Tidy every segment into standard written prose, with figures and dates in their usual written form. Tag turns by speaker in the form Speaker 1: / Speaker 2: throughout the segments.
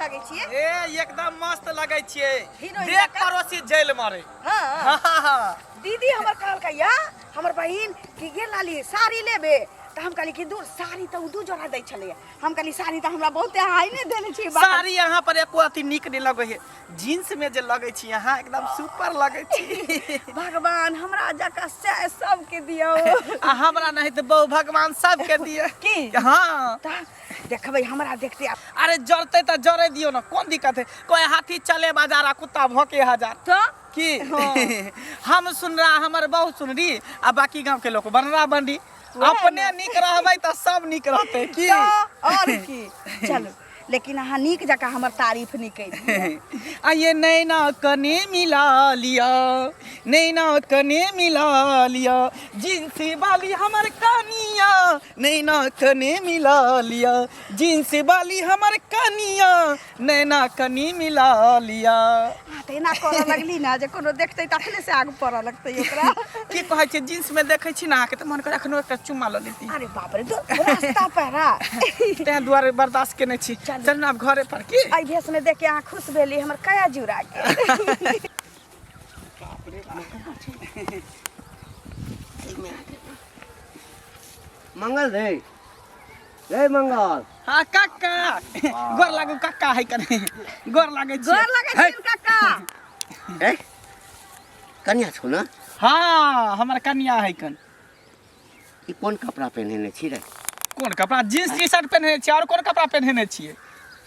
Speaker 1: लगै छियै?
Speaker 2: ए एकदम मस्त लगै छियै।
Speaker 1: हीरोइन
Speaker 2: देख
Speaker 1: जकाँ।
Speaker 2: पड़ोसी जेल मारे।
Speaker 1: हाँ।
Speaker 2: हाँ, हाँ, हाँ।
Speaker 1: दीदी हमर कहलकै या हमर बहिन कि गे लाली साड़ी लेबे, तऽ हम कहली कि दूर साड़ी तऽ ओ दू जोड़ा दै छलैया। हम कहली साड़ी तऽ हमरा बहुते हाई नहि देने छी बाहर।
Speaker 2: साड़ी यहाँ पर एको अथी नीक नहीं लगे है, जींस में जे लगे छी यहाँ एकदम सुपर लगे छी।
Speaker 1: भगवान हमरा जकाँ से सबके दियौ।
Speaker 2: आ हमरा नहीं तऽ बहु भगवान सबके दिए।
Speaker 1: की?
Speaker 2: हाँ।
Speaker 1: तऽ देखबै हमरा देखते आब।
Speaker 2: अरे जरते तऽ जरे दियौ ना, कोन दिक्कत है? कोई हाथी चले बाजार आ कुत्ता भौंके हजार।
Speaker 1: तऽ?
Speaker 2: की?
Speaker 1: हाँ।
Speaker 2: हम सुन रहा हमर बहु सुन रही आ बाकी गांव के लोग बनरा बनरी।
Speaker 1: वएह
Speaker 2: अपने
Speaker 1: ने।
Speaker 2: नीक रहबै तऽ सब नीक रहतै की?
Speaker 1: तऽ और की। चलू लेकिन अहाँ नीक जकाँ हमर तारीफ नहि करियै।
Speaker 2: आ ये नैना कने मिला लिया, नैना कने मिला लिया, जींस वाली हमर कनिया, नैना कने मिला लिया, जींस वाली हमर कनिया, नैना कनी मिला लिया।
Speaker 1: अहाँ तऽ एना करऽ लगली ने जे कोनो देखतै तखने से आग पड़ऽ लगतै ओकरा।
Speaker 2: की कहै छै, जींस में देखै छी ने अहाँके तऽ मन करे एखनो एकटा चुम्मा लऽ लेती।
Speaker 1: अरे बाप रे, रास्ता पैरा
Speaker 2: तें दुआरे बर्दाश्त केने छी।
Speaker 1: चलू।
Speaker 2: चल ना आब घरे पर की?
Speaker 1: एहि भेष में देख के अहाँ खुश भेली, हमर कया जुड़ा गेल।
Speaker 3: मंगल रे, रे मंगल।
Speaker 2: हाँ काका, गोर लागू काका है कने, गोर लागै छी।
Speaker 1: गोर लागै छी काका।
Speaker 3: ए कनिया छौ ना?
Speaker 2: हाँ हमर कनिया है कन।
Speaker 3: ई कोन कपड़ा पहिनेने छी रे?
Speaker 2: कोन कपड़ा? जींस टी शर्ट पहिनेने छी, और कोन कपड़ा पहिनेने छियै?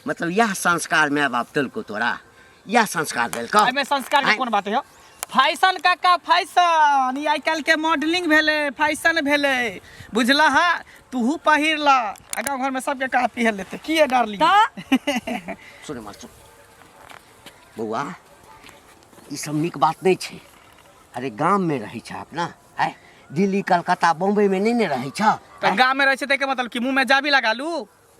Speaker 3: मतलब यह संस्कार माय बाप देलको तोरा, यह संस्कार देलको?
Speaker 2: एहिमे संस्कार के
Speaker 3: आँय?
Speaker 2: कोन बात है? फैशन काका फैशन, ई आइ काल्हि के मॉडलिंग भेलै, फैशन भेलै, बुझला? हा तूहू पहिर ला, आ गाँव घर में सबके कहा पहिर लेते की है डार्लिंग?
Speaker 1: तऽ?
Speaker 3: सुन मार सुन बौआ, ई सब नीक बात नहीं छै। अरे गाम में रहै छ अपना, आँय? दिल्ली कलकत्ता बम्बई में नहीं ने रहै छ।
Speaker 2: तऽ गाम में रहै छै ताहिके मतलब कि मुँह में जाबी लगा लू?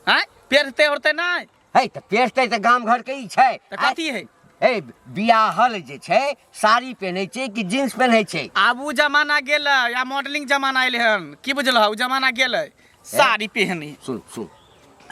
Speaker 2: आँय पेरते ओरते नहि?
Speaker 3: है तऽ पेरते तऽ गाम घर के ई छै।
Speaker 2: तऽ कथी है?
Speaker 3: ए बियाहल जे छै साड़ी पहिनै छै कि जींस पहिनै छै?
Speaker 2: आब उ जमाना गेलै, आ मॉडलिंग जमाना एलै हन, की बुझलह? उ जमाना गेलै साड़ी पहिने।
Speaker 3: सुन सुन,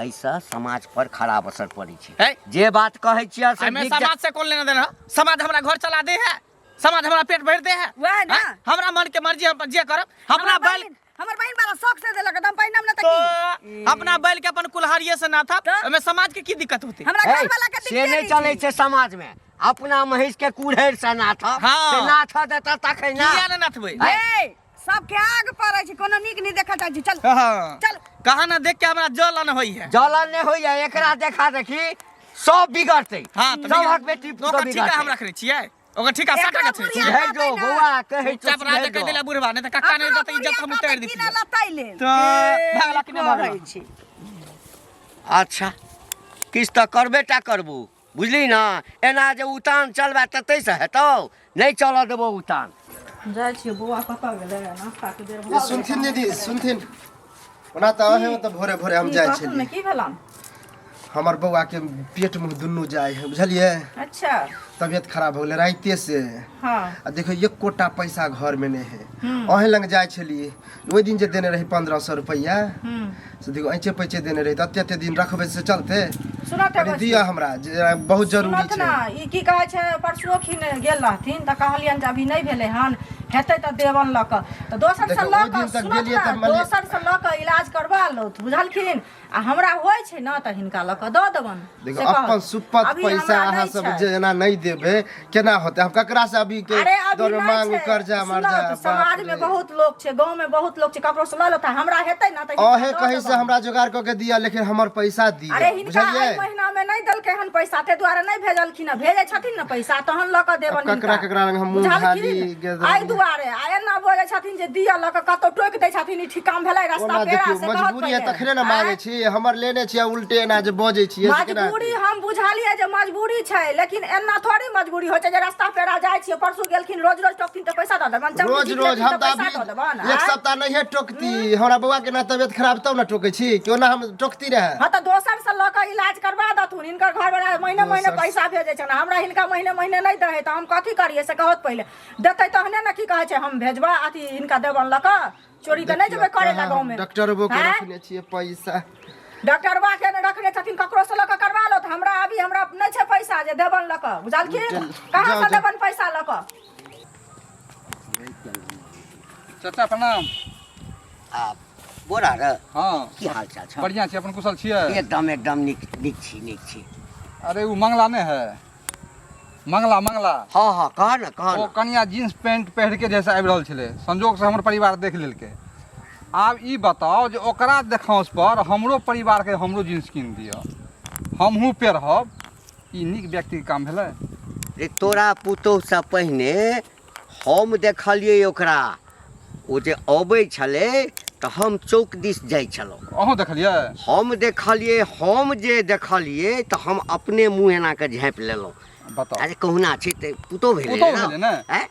Speaker 3: एहिसँ समाज पर खराब असर पड़ै छै।
Speaker 2: है?
Speaker 3: जे बात कहै छियै से
Speaker 2: एहिमे
Speaker 3: नीक
Speaker 2: समाज से कोन लेना देना? समाज हमरा घर चला दे है, समाज हमरा पेट भरि दे है।
Speaker 1: वएह ने।
Speaker 2: हैं? हमरा मन के मर्जी हम जे करब। अपना
Speaker 1: हमर
Speaker 2: बैल
Speaker 1: बहिन, हमर बहिन बड़ा शौक से देलक, हम पहिनम ना तऽ की?
Speaker 2: तो अपना बैल के अपन कुल्हाड़िए से ना था,
Speaker 1: तऽ?
Speaker 2: ओहिमे समाज के की दिक्कत होते?
Speaker 1: हमरा
Speaker 3: है,
Speaker 1: घर वाला के
Speaker 3: से
Speaker 1: दिक्कते
Speaker 3: नहीं
Speaker 1: नहि
Speaker 3: चलै
Speaker 1: छै।
Speaker 3: छै समाज में। अपना महीष के कुल्हड़ से नाथ,
Speaker 2: हाँ।
Speaker 3: से नाथ देता तखन ना।
Speaker 2: किया ने नाथबै?
Speaker 1: ए सबके आग पड़ै छै, कोनो नीक नहि देखल चाहै छै। चल
Speaker 2: हाँ।
Speaker 1: चल।
Speaker 2: कहा ना देख के हमरा जलन होई है।
Speaker 3: जलन नहीं होइया, एकरा देखा देखी सब बिगड़तै।
Speaker 2: हाँ, तऽ
Speaker 3: सबहक
Speaker 2: बिगड़-
Speaker 3: बेटी
Speaker 2: ओकर
Speaker 3: पुतोह
Speaker 2: ठीका हम
Speaker 3: बिगड़तै।
Speaker 2: रखने छियै, ओकर ठीका
Speaker 1: एकरा
Speaker 2: साटा के छै।
Speaker 1: बुढ़िया
Speaker 3: सुधरि जो
Speaker 1: कहतै ना।
Speaker 3: बौआ, कहै छौ
Speaker 2: चुपचाप राजा
Speaker 3: सुधरि
Speaker 2: कहि
Speaker 3: जो।
Speaker 2: देला बुढ़वा, नहि तऽ कक्का नहि
Speaker 1: अपनो
Speaker 2: देतै इज्जत, हम
Speaker 1: बुढ़िया
Speaker 2: उतारि
Speaker 1: कहतै
Speaker 2: देतियै।
Speaker 1: की ना लतै लेल।
Speaker 2: तऽ भागला कि नहि भागला?
Speaker 1: कहै छी।
Speaker 3: अच्छा किछु तऽ करबे टा करबू, बुझली ना? एना जे उतान चलबे तऽ ताहिसँ हेतौ? नहि चलऽ देबौ उतान।
Speaker 4: जाइ छियै, बौआ कतऽ गेलै? नाश्ता के बेर भऽ
Speaker 5: ए, सुनथिन दीदी सुनथिन, ओना तऽ अहें तऽ भोरे भोरे हम
Speaker 4: की
Speaker 5: जाइ
Speaker 4: कहथुन ने
Speaker 5: छलियै।
Speaker 4: की भेलन?
Speaker 5: हमर बौआ के पेट मुँह दुनू जाइ है, बुझलियै?
Speaker 4: अच्छा।
Speaker 5: तबियत खराब हो गेलै राइते से।
Speaker 4: हाँ।
Speaker 5: आ देखियौ एकोटा पैसा घर में नहीं है। अहें लग जाइ छलियै ओहि दिन जे देने रही 1500 रुपैआ, से देखियौ ऐचे पैचे देने रही, तऽ एते एते दिन रखबै से चलते?
Speaker 4: सुनऽ तऽ
Speaker 5: कनि दिअ हमरा जे बहुत जरूरी
Speaker 4: सुनत
Speaker 5: छै।
Speaker 4: ना, ई की कहै छै, परसुओ खिन गेल रहथिन तऽ कहलियनि जे अभी नहि भेलै हन, हेतै तऽ देबन लऽ कऽ, तऽ दोसर से
Speaker 5: देखियौ,
Speaker 4: लऽ
Speaker 5: ओहि
Speaker 4: कऽ
Speaker 5: दिन तक
Speaker 4: सुनत
Speaker 5: गेलियै
Speaker 4: ना,
Speaker 5: तऽ मानि लिअ-
Speaker 4: दोसर से लऽ कऽ इलाज करबा लौथ, बुझलखिन? आ हमरा होइ छै ने तऽ हिनका लऽ कऽ दऽ देबनि।
Speaker 5: देखो
Speaker 4: से कहत।
Speaker 5: अपन सुपत
Speaker 4: अभी
Speaker 5: पैसा
Speaker 4: हमरा
Speaker 5: अहाँ
Speaker 4: नहि
Speaker 5: सब
Speaker 4: छै।
Speaker 5: जे एना नहीं देबे केना होते? हम ककरा से अभी के
Speaker 4: अरे अभी
Speaker 5: दौर में
Speaker 4: नहि
Speaker 5: मांगू
Speaker 4: छै।
Speaker 5: कर्जा
Speaker 4: सुनऽ,
Speaker 5: मर्जा?
Speaker 4: तऽ
Speaker 5: बाप
Speaker 4: समाज में
Speaker 5: रे।
Speaker 4: बहुत लोग छै, गाँव में बहुत लोग छै, ककरो से लऽ लेता, हमरा हेतै ने तऽ हिनका
Speaker 5: अहे
Speaker 4: दऽ
Speaker 5: कहीं से
Speaker 4: देबनि।
Speaker 5: हमरा जोगाड़ कऽ के दिअ, लेकिन हमर पैसा दिअ।
Speaker 4: अरे हिनका
Speaker 5: बुझलियै?
Speaker 4: एहि महीना में नहि देलकै हन पैसा, ताहि दुआरे नहि भेजलखिन हन। भेजै छथिन ने पैसा तहन लऽ कऽ देबनि
Speaker 5: अब ककरा
Speaker 4: हिनका।
Speaker 5: ककरा लग हम मुँह
Speaker 4: बुझलखिन?
Speaker 5: झाली गेल।
Speaker 4: एहि दुआरे आ एना बजै छथिन जे दिअ लऽ कऽ, कतौ टोकि दै छथिन, ई ठीक काम भेलै रास्ता
Speaker 5: ओना
Speaker 4: पेड़ा
Speaker 5: देखियौ
Speaker 4: से कहत
Speaker 5: मजबूरी है
Speaker 4: पहिले।
Speaker 5: तखने ने मांगे
Speaker 4: आँय?
Speaker 5: छी, हमर लेने छी आ उल्टे एना जे बजै छियै से केना
Speaker 4: मजबूरी
Speaker 5: हेतै?
Speaker 4: हम बुझलियै जे मजबूरी छै, लेकिन एना थोड़ी मजबूरी होइ छै जे रास्ता पेड़ा जाइ छियै, परसू गेलखिन, रोज रोज टोकथिन तऽ पैसा दऽ देबनि, चमड़ी
Speaker 5: रोज
Speaker 4: जीत
Speaker 5: रोज
Speaker 4: लेथिन
Speaker 5: हम
Speaker 4: तऽ
Speaker 5: तऽ
Speaker 4: पैसा दऽ देबनि?
Speaker 5: अभी एक
Speaker 4: आँय?
Speaker 5: सप्ताह नहिए टोकती। हमरा बौआ के ना तबियत खराब तब ने टोकै छी, क्यों ना हम टोकती रहे।
Speaker 4: हाँ तऽ दोसर से लऽ कऽ इलाज करवा देथुन। हिनकर घर वाला महीने महीने
Speaker 5: दोसर से-
Speaker 4: पैसा भेजै छनि, हमरा हिनका महीने महीने नहि दै है, तऽ हम कथी करियै से कहत पहिले। देतै तहने ने की कहै छै हम भेजबा अथी हिनका देबनि लऽ कऽ। चोरी तऽ नहि जेबै करै लए गाँवमे।
Speaker 5: डॉक्टरबो के
Speaker 4: आँय?
Speaker 5: रखने छियै पैसा।
Speaker 4: डॉक्टरबा के ने रखने छथिन, ककरो से लऽ कऽ करवा लो। तऽ हमरा अभी हमरा जे देबन लऽ कऽ बुझलखिन कहाँ
Speaker 5: जाउ,
Speaker 4: से
Speaker 5: जाउ।
Speaker 4: देबन पैसा लऽ कऽ
Speaker 6: चाचा प्रणाम
Speaker 3: आ बोरा र
Speaker 6: हँ
Speaker 3: की हाल चाल छ
Speaker 6: बढ़िआँ छी अपन कुशल छियै
Speaker 3: एकदम एकदम नीक नीक छी नीक छी
Speaker 6: अरे ओ मंगला नहि है मंगला मंगला
Speaker 3: हँ हँ कह ने कह
Speaker 6: ओ
Speaker 3: ने
Speaker 6: कनिया जींस पैंट पहिर के जैसे आबि रहल छलै संजोगसँ हमर परिवार देख लेलकै आब ई बताउ जे ओकरा देखाउस पर हमरो परिवारके हमरो जींस कीन दिअ हमहूँ पेरहब ई नीक व्यक्तिके काम भेलै
Speaker 3: रे तोरा पुतोहसँ पहिने हम देखलियै ओकरा ओ जे अबै छलै तऽ हम चौक दिस जाइ छलहुँ
Speaker 6: अहूँ देखलियै
Speaker 3: हम देखलियै हम जे देखलियै तऽ हम अपने मुँह एना कऽ झाँपि लेलहुँ
Speaker 6: बताउ
Speaker 3: अरे कहुना छै तऽ पुतोह भेलै
Speaker 6: पुतोह भेलै ने?
Speaker 3: आँय?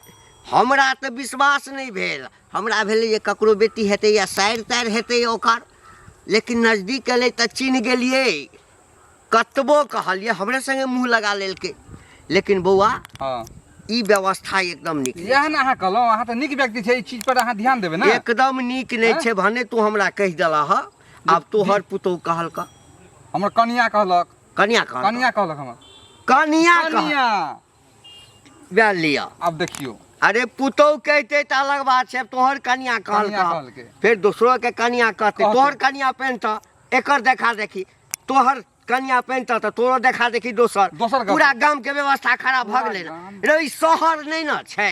Speaker 3: हमरा तऽ विश्वास नहि भेल हमरा भेलै जे ककरो बेटी हेतै या सारि तारि हेतै ओकर लेकिन नजदीक एलै तऽ चिन्ह गेलियै कतबो कहलियै हमरे संगे मुँह लगा लेलकै लेकिन बौआ
Speaker 6: हँ
Speaker 3: ई व्यवस्था एकदम नीक नहि
Speaker 6: इएह ने अहाँ कहलहुँ अहाँ तऽ नीक व्यक्ति छै ई चीज पर अहाँ ध्यान देबै ने
Speaker 3: एकदम नीक नहि
Speaker 6: आँय?
Speaker 3: छै भने तू हमरा कहि देलह हँ आब तोहर पुतोहु कहलक
Speaker 6: हमर कनिया कहलक
Speaker 3: कनिया कहलक
Speaker 6: कनिया कहलक हमर
Speaker 3: कनिया कहलक
Speaker 6: कनिया
Speaker 3: वएह लिअ
Speaker 6: आब देखियौ
Speaker 3: अरे पुतोहु कहितै तऽ अलग बात छै तोहर कनिया
Speaker 6: कनिया
Speaker 3: कहलक
Speaker 6: कहलकै
Speaker 3: फेर दोसरो के कनिया कहतै
Speaker 6: कहतै।
Speaker 3: तोहर कनिया पेन्हतऽ एकर देखा देखी तोहर कनिया पेन्हतऽ तऽ तोरो देखा देखी दोसर
Speaker 6: दोसर कहतै।
Speaker 3: पूरा गाम के व्यवस्था खराब भऽ
Speaker 6: पूरा
Speaker 3: गेलै ने
Speaker 6: गाम।
Speaker 3: रे ई शहर नहि ने छै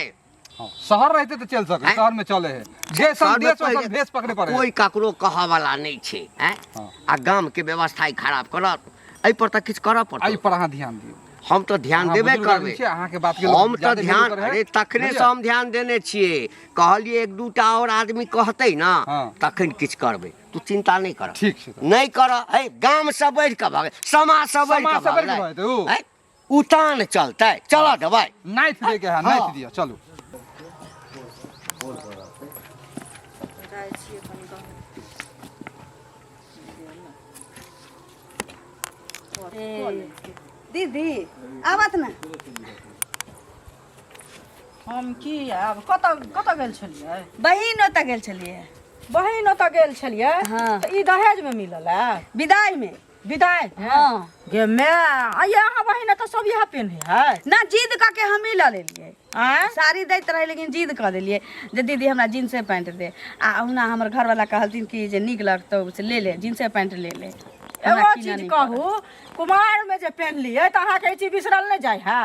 Speaker 6: हँ, शहर रहते तऽ चलि सकै
Speaker 3: आँय?
Speaker 6: शहर में चले है जे
Speaker 3: शहरमे
Speaker 6: संदेश
Speaker 3: कोइ-
Speaker 6: वसन भेष पकड़े पड़े है।
Speaker 3: कोइ ककरो कहऽ वाला नहि छै आँय?
Speaker 6: हँ।
Speaker 3: आ गाम के व्यवस्था ई खराब करत एहि पर तऽ किछु करऽ
Speaker 6: एहि
Speaker 3: पड़त
Speaker 6: पर अहाँ ध्यान दियौ
Speaker 3: हम तऽ ध्यान
Speaker 6: अहाँ
Speaker 3: देबे
Speaker 6: बुजुर्ग आदमी
Speaker 3: करबै
Speaker 6: छियै, अहाँके बात के लोक
Speaker 3: हम तऽ
Speaker 6: ज्यादे
Speaker 3: ध्यान
Speaker 6: वैल्यू करै है।
Speaker 3: अरे तखने
Speaker 6: बुझलियै?
Speaker 3: से हम ध्यान देने छियै कहलियै एक दूटा आओर आदमी कहतै ने
Speaker 6: हँ।
Speaker 3: तखन किछु करबै तू चिंता नहि कर
Speaker 6: ठीक छै तऽ।
Speaker 3: नहि कर है गाम से बढ़ि कऽ भऽ गेल समाज से बढ़ि
Speaker 6: समाज
Speaker 3: कऽ
Speaker 6: से बढ़ि
Speaker 3: भऽ
Speaker 6: कऽ भऽ जेतै उ।
Speaker 3: गेलै है? उतान चलतै चलऽ देबै
Speaker 6: नाइफ दै के है
Speaker 3: हँ।
Speaker 6: नाइफ दिअ चलू
Speaker 1: दीदी आबत ने
Speaker 4: हम की आब कतऽ कतऽ गेल छलियै
Speaker 1: बहिन ओतऽ गेल छलियै
Speaker 4: बहिन ओतऽ गेल छलियै
Speaker 1: हाँ।
Speaker 4: तऽ ई दहेजमे मिलल है
Speaker 1: विदाई में
Speaker 4: विदाई
Speaker 1: हाँ
Speaker 4: गे माय आइए अहाँ बहिन तऽ सब इएह पेन्हे है
Speaker 1: ना जिद कऽ के हमही लऽ लेलियै
Speaker 4: आँय
Speaker 1: साड़ी दैत रहै लेकिन जिद कऽ देलियै जे दीदी हमरा जींसे पैंट दे आ ओहुना हमर घरवला कहलथिन कि जे नीक लगतौ से ले ले जींसे पैंट ले ले हमरा
Speaker 4: एगो
Speaker 1: कीनऽ
Speaker 4: चीज
Speaker 1: नहि पड़त।
Speaker 4: कहू कुमारमे जे पेन्हलियै तऽ अहाँके ई चीज बिसरल नहि जाइ है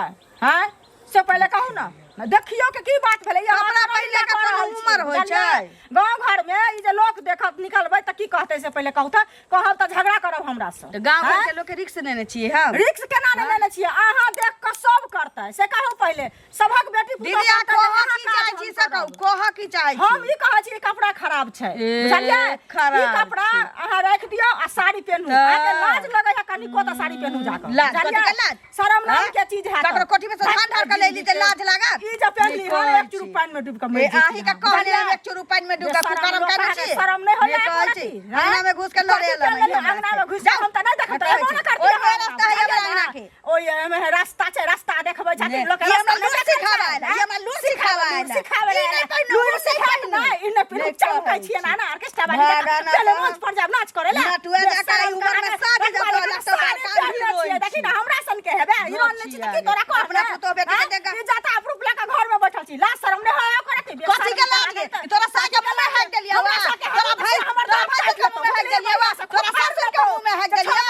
Speaker 4: आँय से पहिले कहू ने ने देखियौ के की बात भेलै ई अहाँ
Speaker 1: कपड़ा
Speaker 4: कपड़ा
Speaker 1: पहिरला के
Speaker 4: कऽ
Speaker 1: कोनो
Speaker 4: रहल छी,
Speaker 1: उमर होइ
Speaker 4: बुझलियै?
Speaker 1: छै।
Speaker 4: गाँव घरमे ई जे लोक देखत निकलबै तऽ की कहतै से पहिले कहू तऽ कहब तऽ झगड़ा करब हमरा से
Speaker 1: तऽ गाँव घर के लोक के रिक्स नेने छियै हम
Speaker 4: रिक्स केना नहि लेने छियै अहाँ देख कऽ सब करतै से कहू पहिले सभक बेटी पुतोह
Speaker 1: दीदी अहाँ
Speaker 4: कहतै जे
Speaker 1: कहऽ
Speaker 4: अहाँ
Speaker 1: की
Speaker 4: काज
Speaker 1: चाहै
Speaker 4: हम
Speaker 1: छी से कहू
Speaker 4: करब।
Speaker 1: कहऽ की चाहै
Speaker 4: हम
Speaker 1: छी
Speaker 4: ई कहै छी कपड़ा खराब छै
Speaker 1: ए,
Speaker 4: बुझलियै ई
Speaker 1: खराब
Speaker 4: कपड़ा
Speaker 1: छै।
Speaker 4: अहाँ राखि दियौ आ साड़ी पेन्हू
Speaker 1: तऽ।
Speaker 4: अहाँके लाज लगै है कनिको तऽ साड़ी पेन्हू जाकऽ
Speaker 1: लाज,
Speaker 4: बुझलियै?
Speaker 1: कथी के लाज?
Speaker 4: शरम नाम
Speaker 1: आँय?
Speaker 4: के चीज है
Speaker 1: ककरो कोठी में से धान ढार के लैली तऽ लाज लागत
Speaker 4: ई जे पेन्हली
Speaker 1: नहि
Speaker 4: हम
Speaker 1: कहै
Speaker 4: एक चुरू
Speaker 1: छी।
Speaker 4: पानि में डूबि कऽ
Speaker 1: ए,
Speaker 4: मरि
Speaker 1: अहीं के
Speaker 4: जेती
Speaker 1: कहने हम एक चुरू पानि में डूब के कुकरम करै छी
Speaker 4: शरम नहि होइए
Speaker 1: नहि कहै छी अंगना में घुस के लड़े
Speaker 4: कथी पेन्हले अंगना में घुसि के हम तऽ नहि देखब तऽ एबो ने करती
Speaker 1: ओहि में रास्ता है हमरा अंगना के
Speaker 4: ओहि एमे रास्ता छै रास्ता देखबै छथिन लोक
Speaker 1: ई हमरा
Speaker 4: रास्ता
Speaker 1: लूर
Speaker 4: नहि देखै
Speaker 1: सिखाबै
Speaker 4: छै,
Speaker 1: आयल, ई हमरा लूर सिखाबै आयल।
Speaker 4: सिखाबै
Speaker 1: ई नहि पहिनू,
Speaker 4: लूर
Speaker 1: ओ नहि
Speaker 4: सिखाबै
Speaker 1: पहिनू।
Speaker 4: नहि ई नहि पहिनू
Speaker 1: नहि
Speaker 4: चमकै
Speaker 1: कहै
Speaker 4: छियै
Speaker 1: छी।
Speaker 4: ना ना ऑर्केस्ट्रा वाली
Speaker 1: भागा
Speaker 4: जकाँ।
Speaker 1: ना
Speaker 4: चले
Speaker 1: तऽ।
Speaker 4: मंच पर जाब नाच करे ला
Speaker 1: नटुआ जकाँ ई उमर में साज
Speaker 4: देखबा
Speaker 1: जतौ,
Speaker 4: लेकिन
Speaker 1: लगतौ
Speaker 4: साड़ी
Speaker 1: बड़का
Speaker 4: पहिरने
Speaker 1: हीरोइन
Speaker 4: छियै, देखी ना हमरा सन के हेबे हीरोइन नहि छी तऽ की तोरा कहब
Speaker 1: अपना पुतोह बेटी के देखा।
Speaker 4: ई जाता प्रूफ लऽ के घर में बैठल छी लाज शरम नहि होय ओकरा के
Speaker 1: कथी के लाज गे? तोरा सास के मुँह में हाथ देलियै
Speaker 4: हमरा
Speaker 1: वा?
Speaker 4: सास के
Speaker 1: तोरा भाई
Speaker 4: हमर
Speaker 1: तोरा
Speaker 4: दाँत
Speaker 1: भाई
Speaker 4: काटि
Speaker 1: के मुँह में हाथ
Speaker 4: लेतौ,
Speaker 1: देलियै वा? तोरा सासुर के मुँह में हाथ देलियै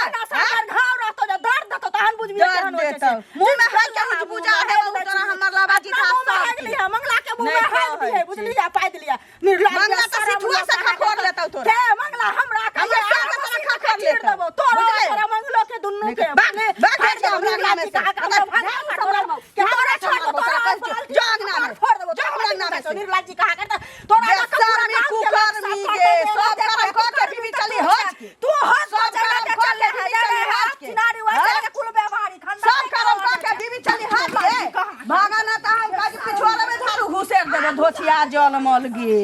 Speaker 4: अगर घाव रहतो जे दर्द देतो तहन बुझबी
Speaker 1: दर्द
Speaker 4: केहन होइ छै
Speaker 1: देतौ।
Speaker 4: से।
Speaker 1: मुँह में हाथ के
Speaker 4: मुँह में
Speaker 1: बुझा
Speaker 4: हाथ
Speaker 1: देबौ,
Speaker 4: दै
Speaker 1: तोरा
Speaker 4: छी।
Speaker 1: हमर लाबाजी
Speaker 4: अपना
Speaker 1: था
Speaker 4: मुँह में
Speaker 1: सब
Speaker 4: हाथ लिहा, मंगला के मुँह में
Speaker 1: नहि
Speaker 4: हाथ
Speaker 1: कहै
Speaker 4: दिहे,
Speaker 1: छी।
Speaker 4: बुझली आ पाइ दिलिया निर्लाज
Speaker 1: मंगला तऽ
Speaker 4: शरम
Speaker 1: सिठुआ से
Speaker 4: लोक
Speaker 1: खखोर लेतौ तोरा।
Speaker 4: के मंगला हमरा
Speaker 1: हमरा
Speaker 4: कहिया
Speaker 1: सास के तोरा खखोर
Speaker 4: चीर
Speaker 1: लेतौ।
Speaker 4: देबौ तोरा
Speaker 1: बुझले?
Speaker 4: तोरा मंगलो के दुन्नू के
Speaker 1: भाग, भाग
Speaker 4: फाड़ि
Speaker 1: जा
Speaker 4: देबौ,
Speaker 1: हमरा अंगना में
Speaker 4: निर्लाज
Speaker 1: से।
Speaker 4: कहा के हमरा भाग
Speaker 1: झाड़ू
Speaker 4: फाड़
Speaker 1: सब
Speaker 4: देबौ।
Speaker 1: मारबौ।
Speaker 4: के तोरा
Speaker 1: झाड़ू
Speaker 4: छोड़
Speaker 1: सब
Speaker 4: देबौ, तोरा
Speaker 1: मारबौ।
Speaker 4: बाल्टी
Speaker 1: जो अंगना में।
Speaker 4: फोड़ देबौ,
Speaker 1: जो हमरा अंगना में से।
Speaker 4: निर्लाज जी कहा करता तोरा
Speaker 1: गे
Speaker 4: लऽ कऽ पूरा
Speaker 1: शर्मी
Speaker 4: गाँव के लोक सब
Speaker 1: कुकर्मी
Speaker 4: करतै,
Speaker 1: गे,
Speaker 4: जे
Speaker 1: सब
Speaker 4: लोक
Speaker 1: करम कऽ के बीबी चली हज के।
Speaker 4: तू हंस
Speaker 1: सब
Speaker 4: चला
Speaker 1: करम
Speaker 4: के
Speaker 1: कऽ
Speaker 4: चले
Speaker 1: के
Speaker 4: है
Speaker 1: बीबी चली हज के।
Speaker 4: चिनारी
Speaker 1: हाँ?
Speaker 4: वैसे के कुल व्यवहारी खानदान
Speaker 1: सब करम कऽ के बीबी चली हाथ के भागा ना तऽ हम काज पिछुआरा में झाड़ू घुसेर देबो धोछिया जनमल गे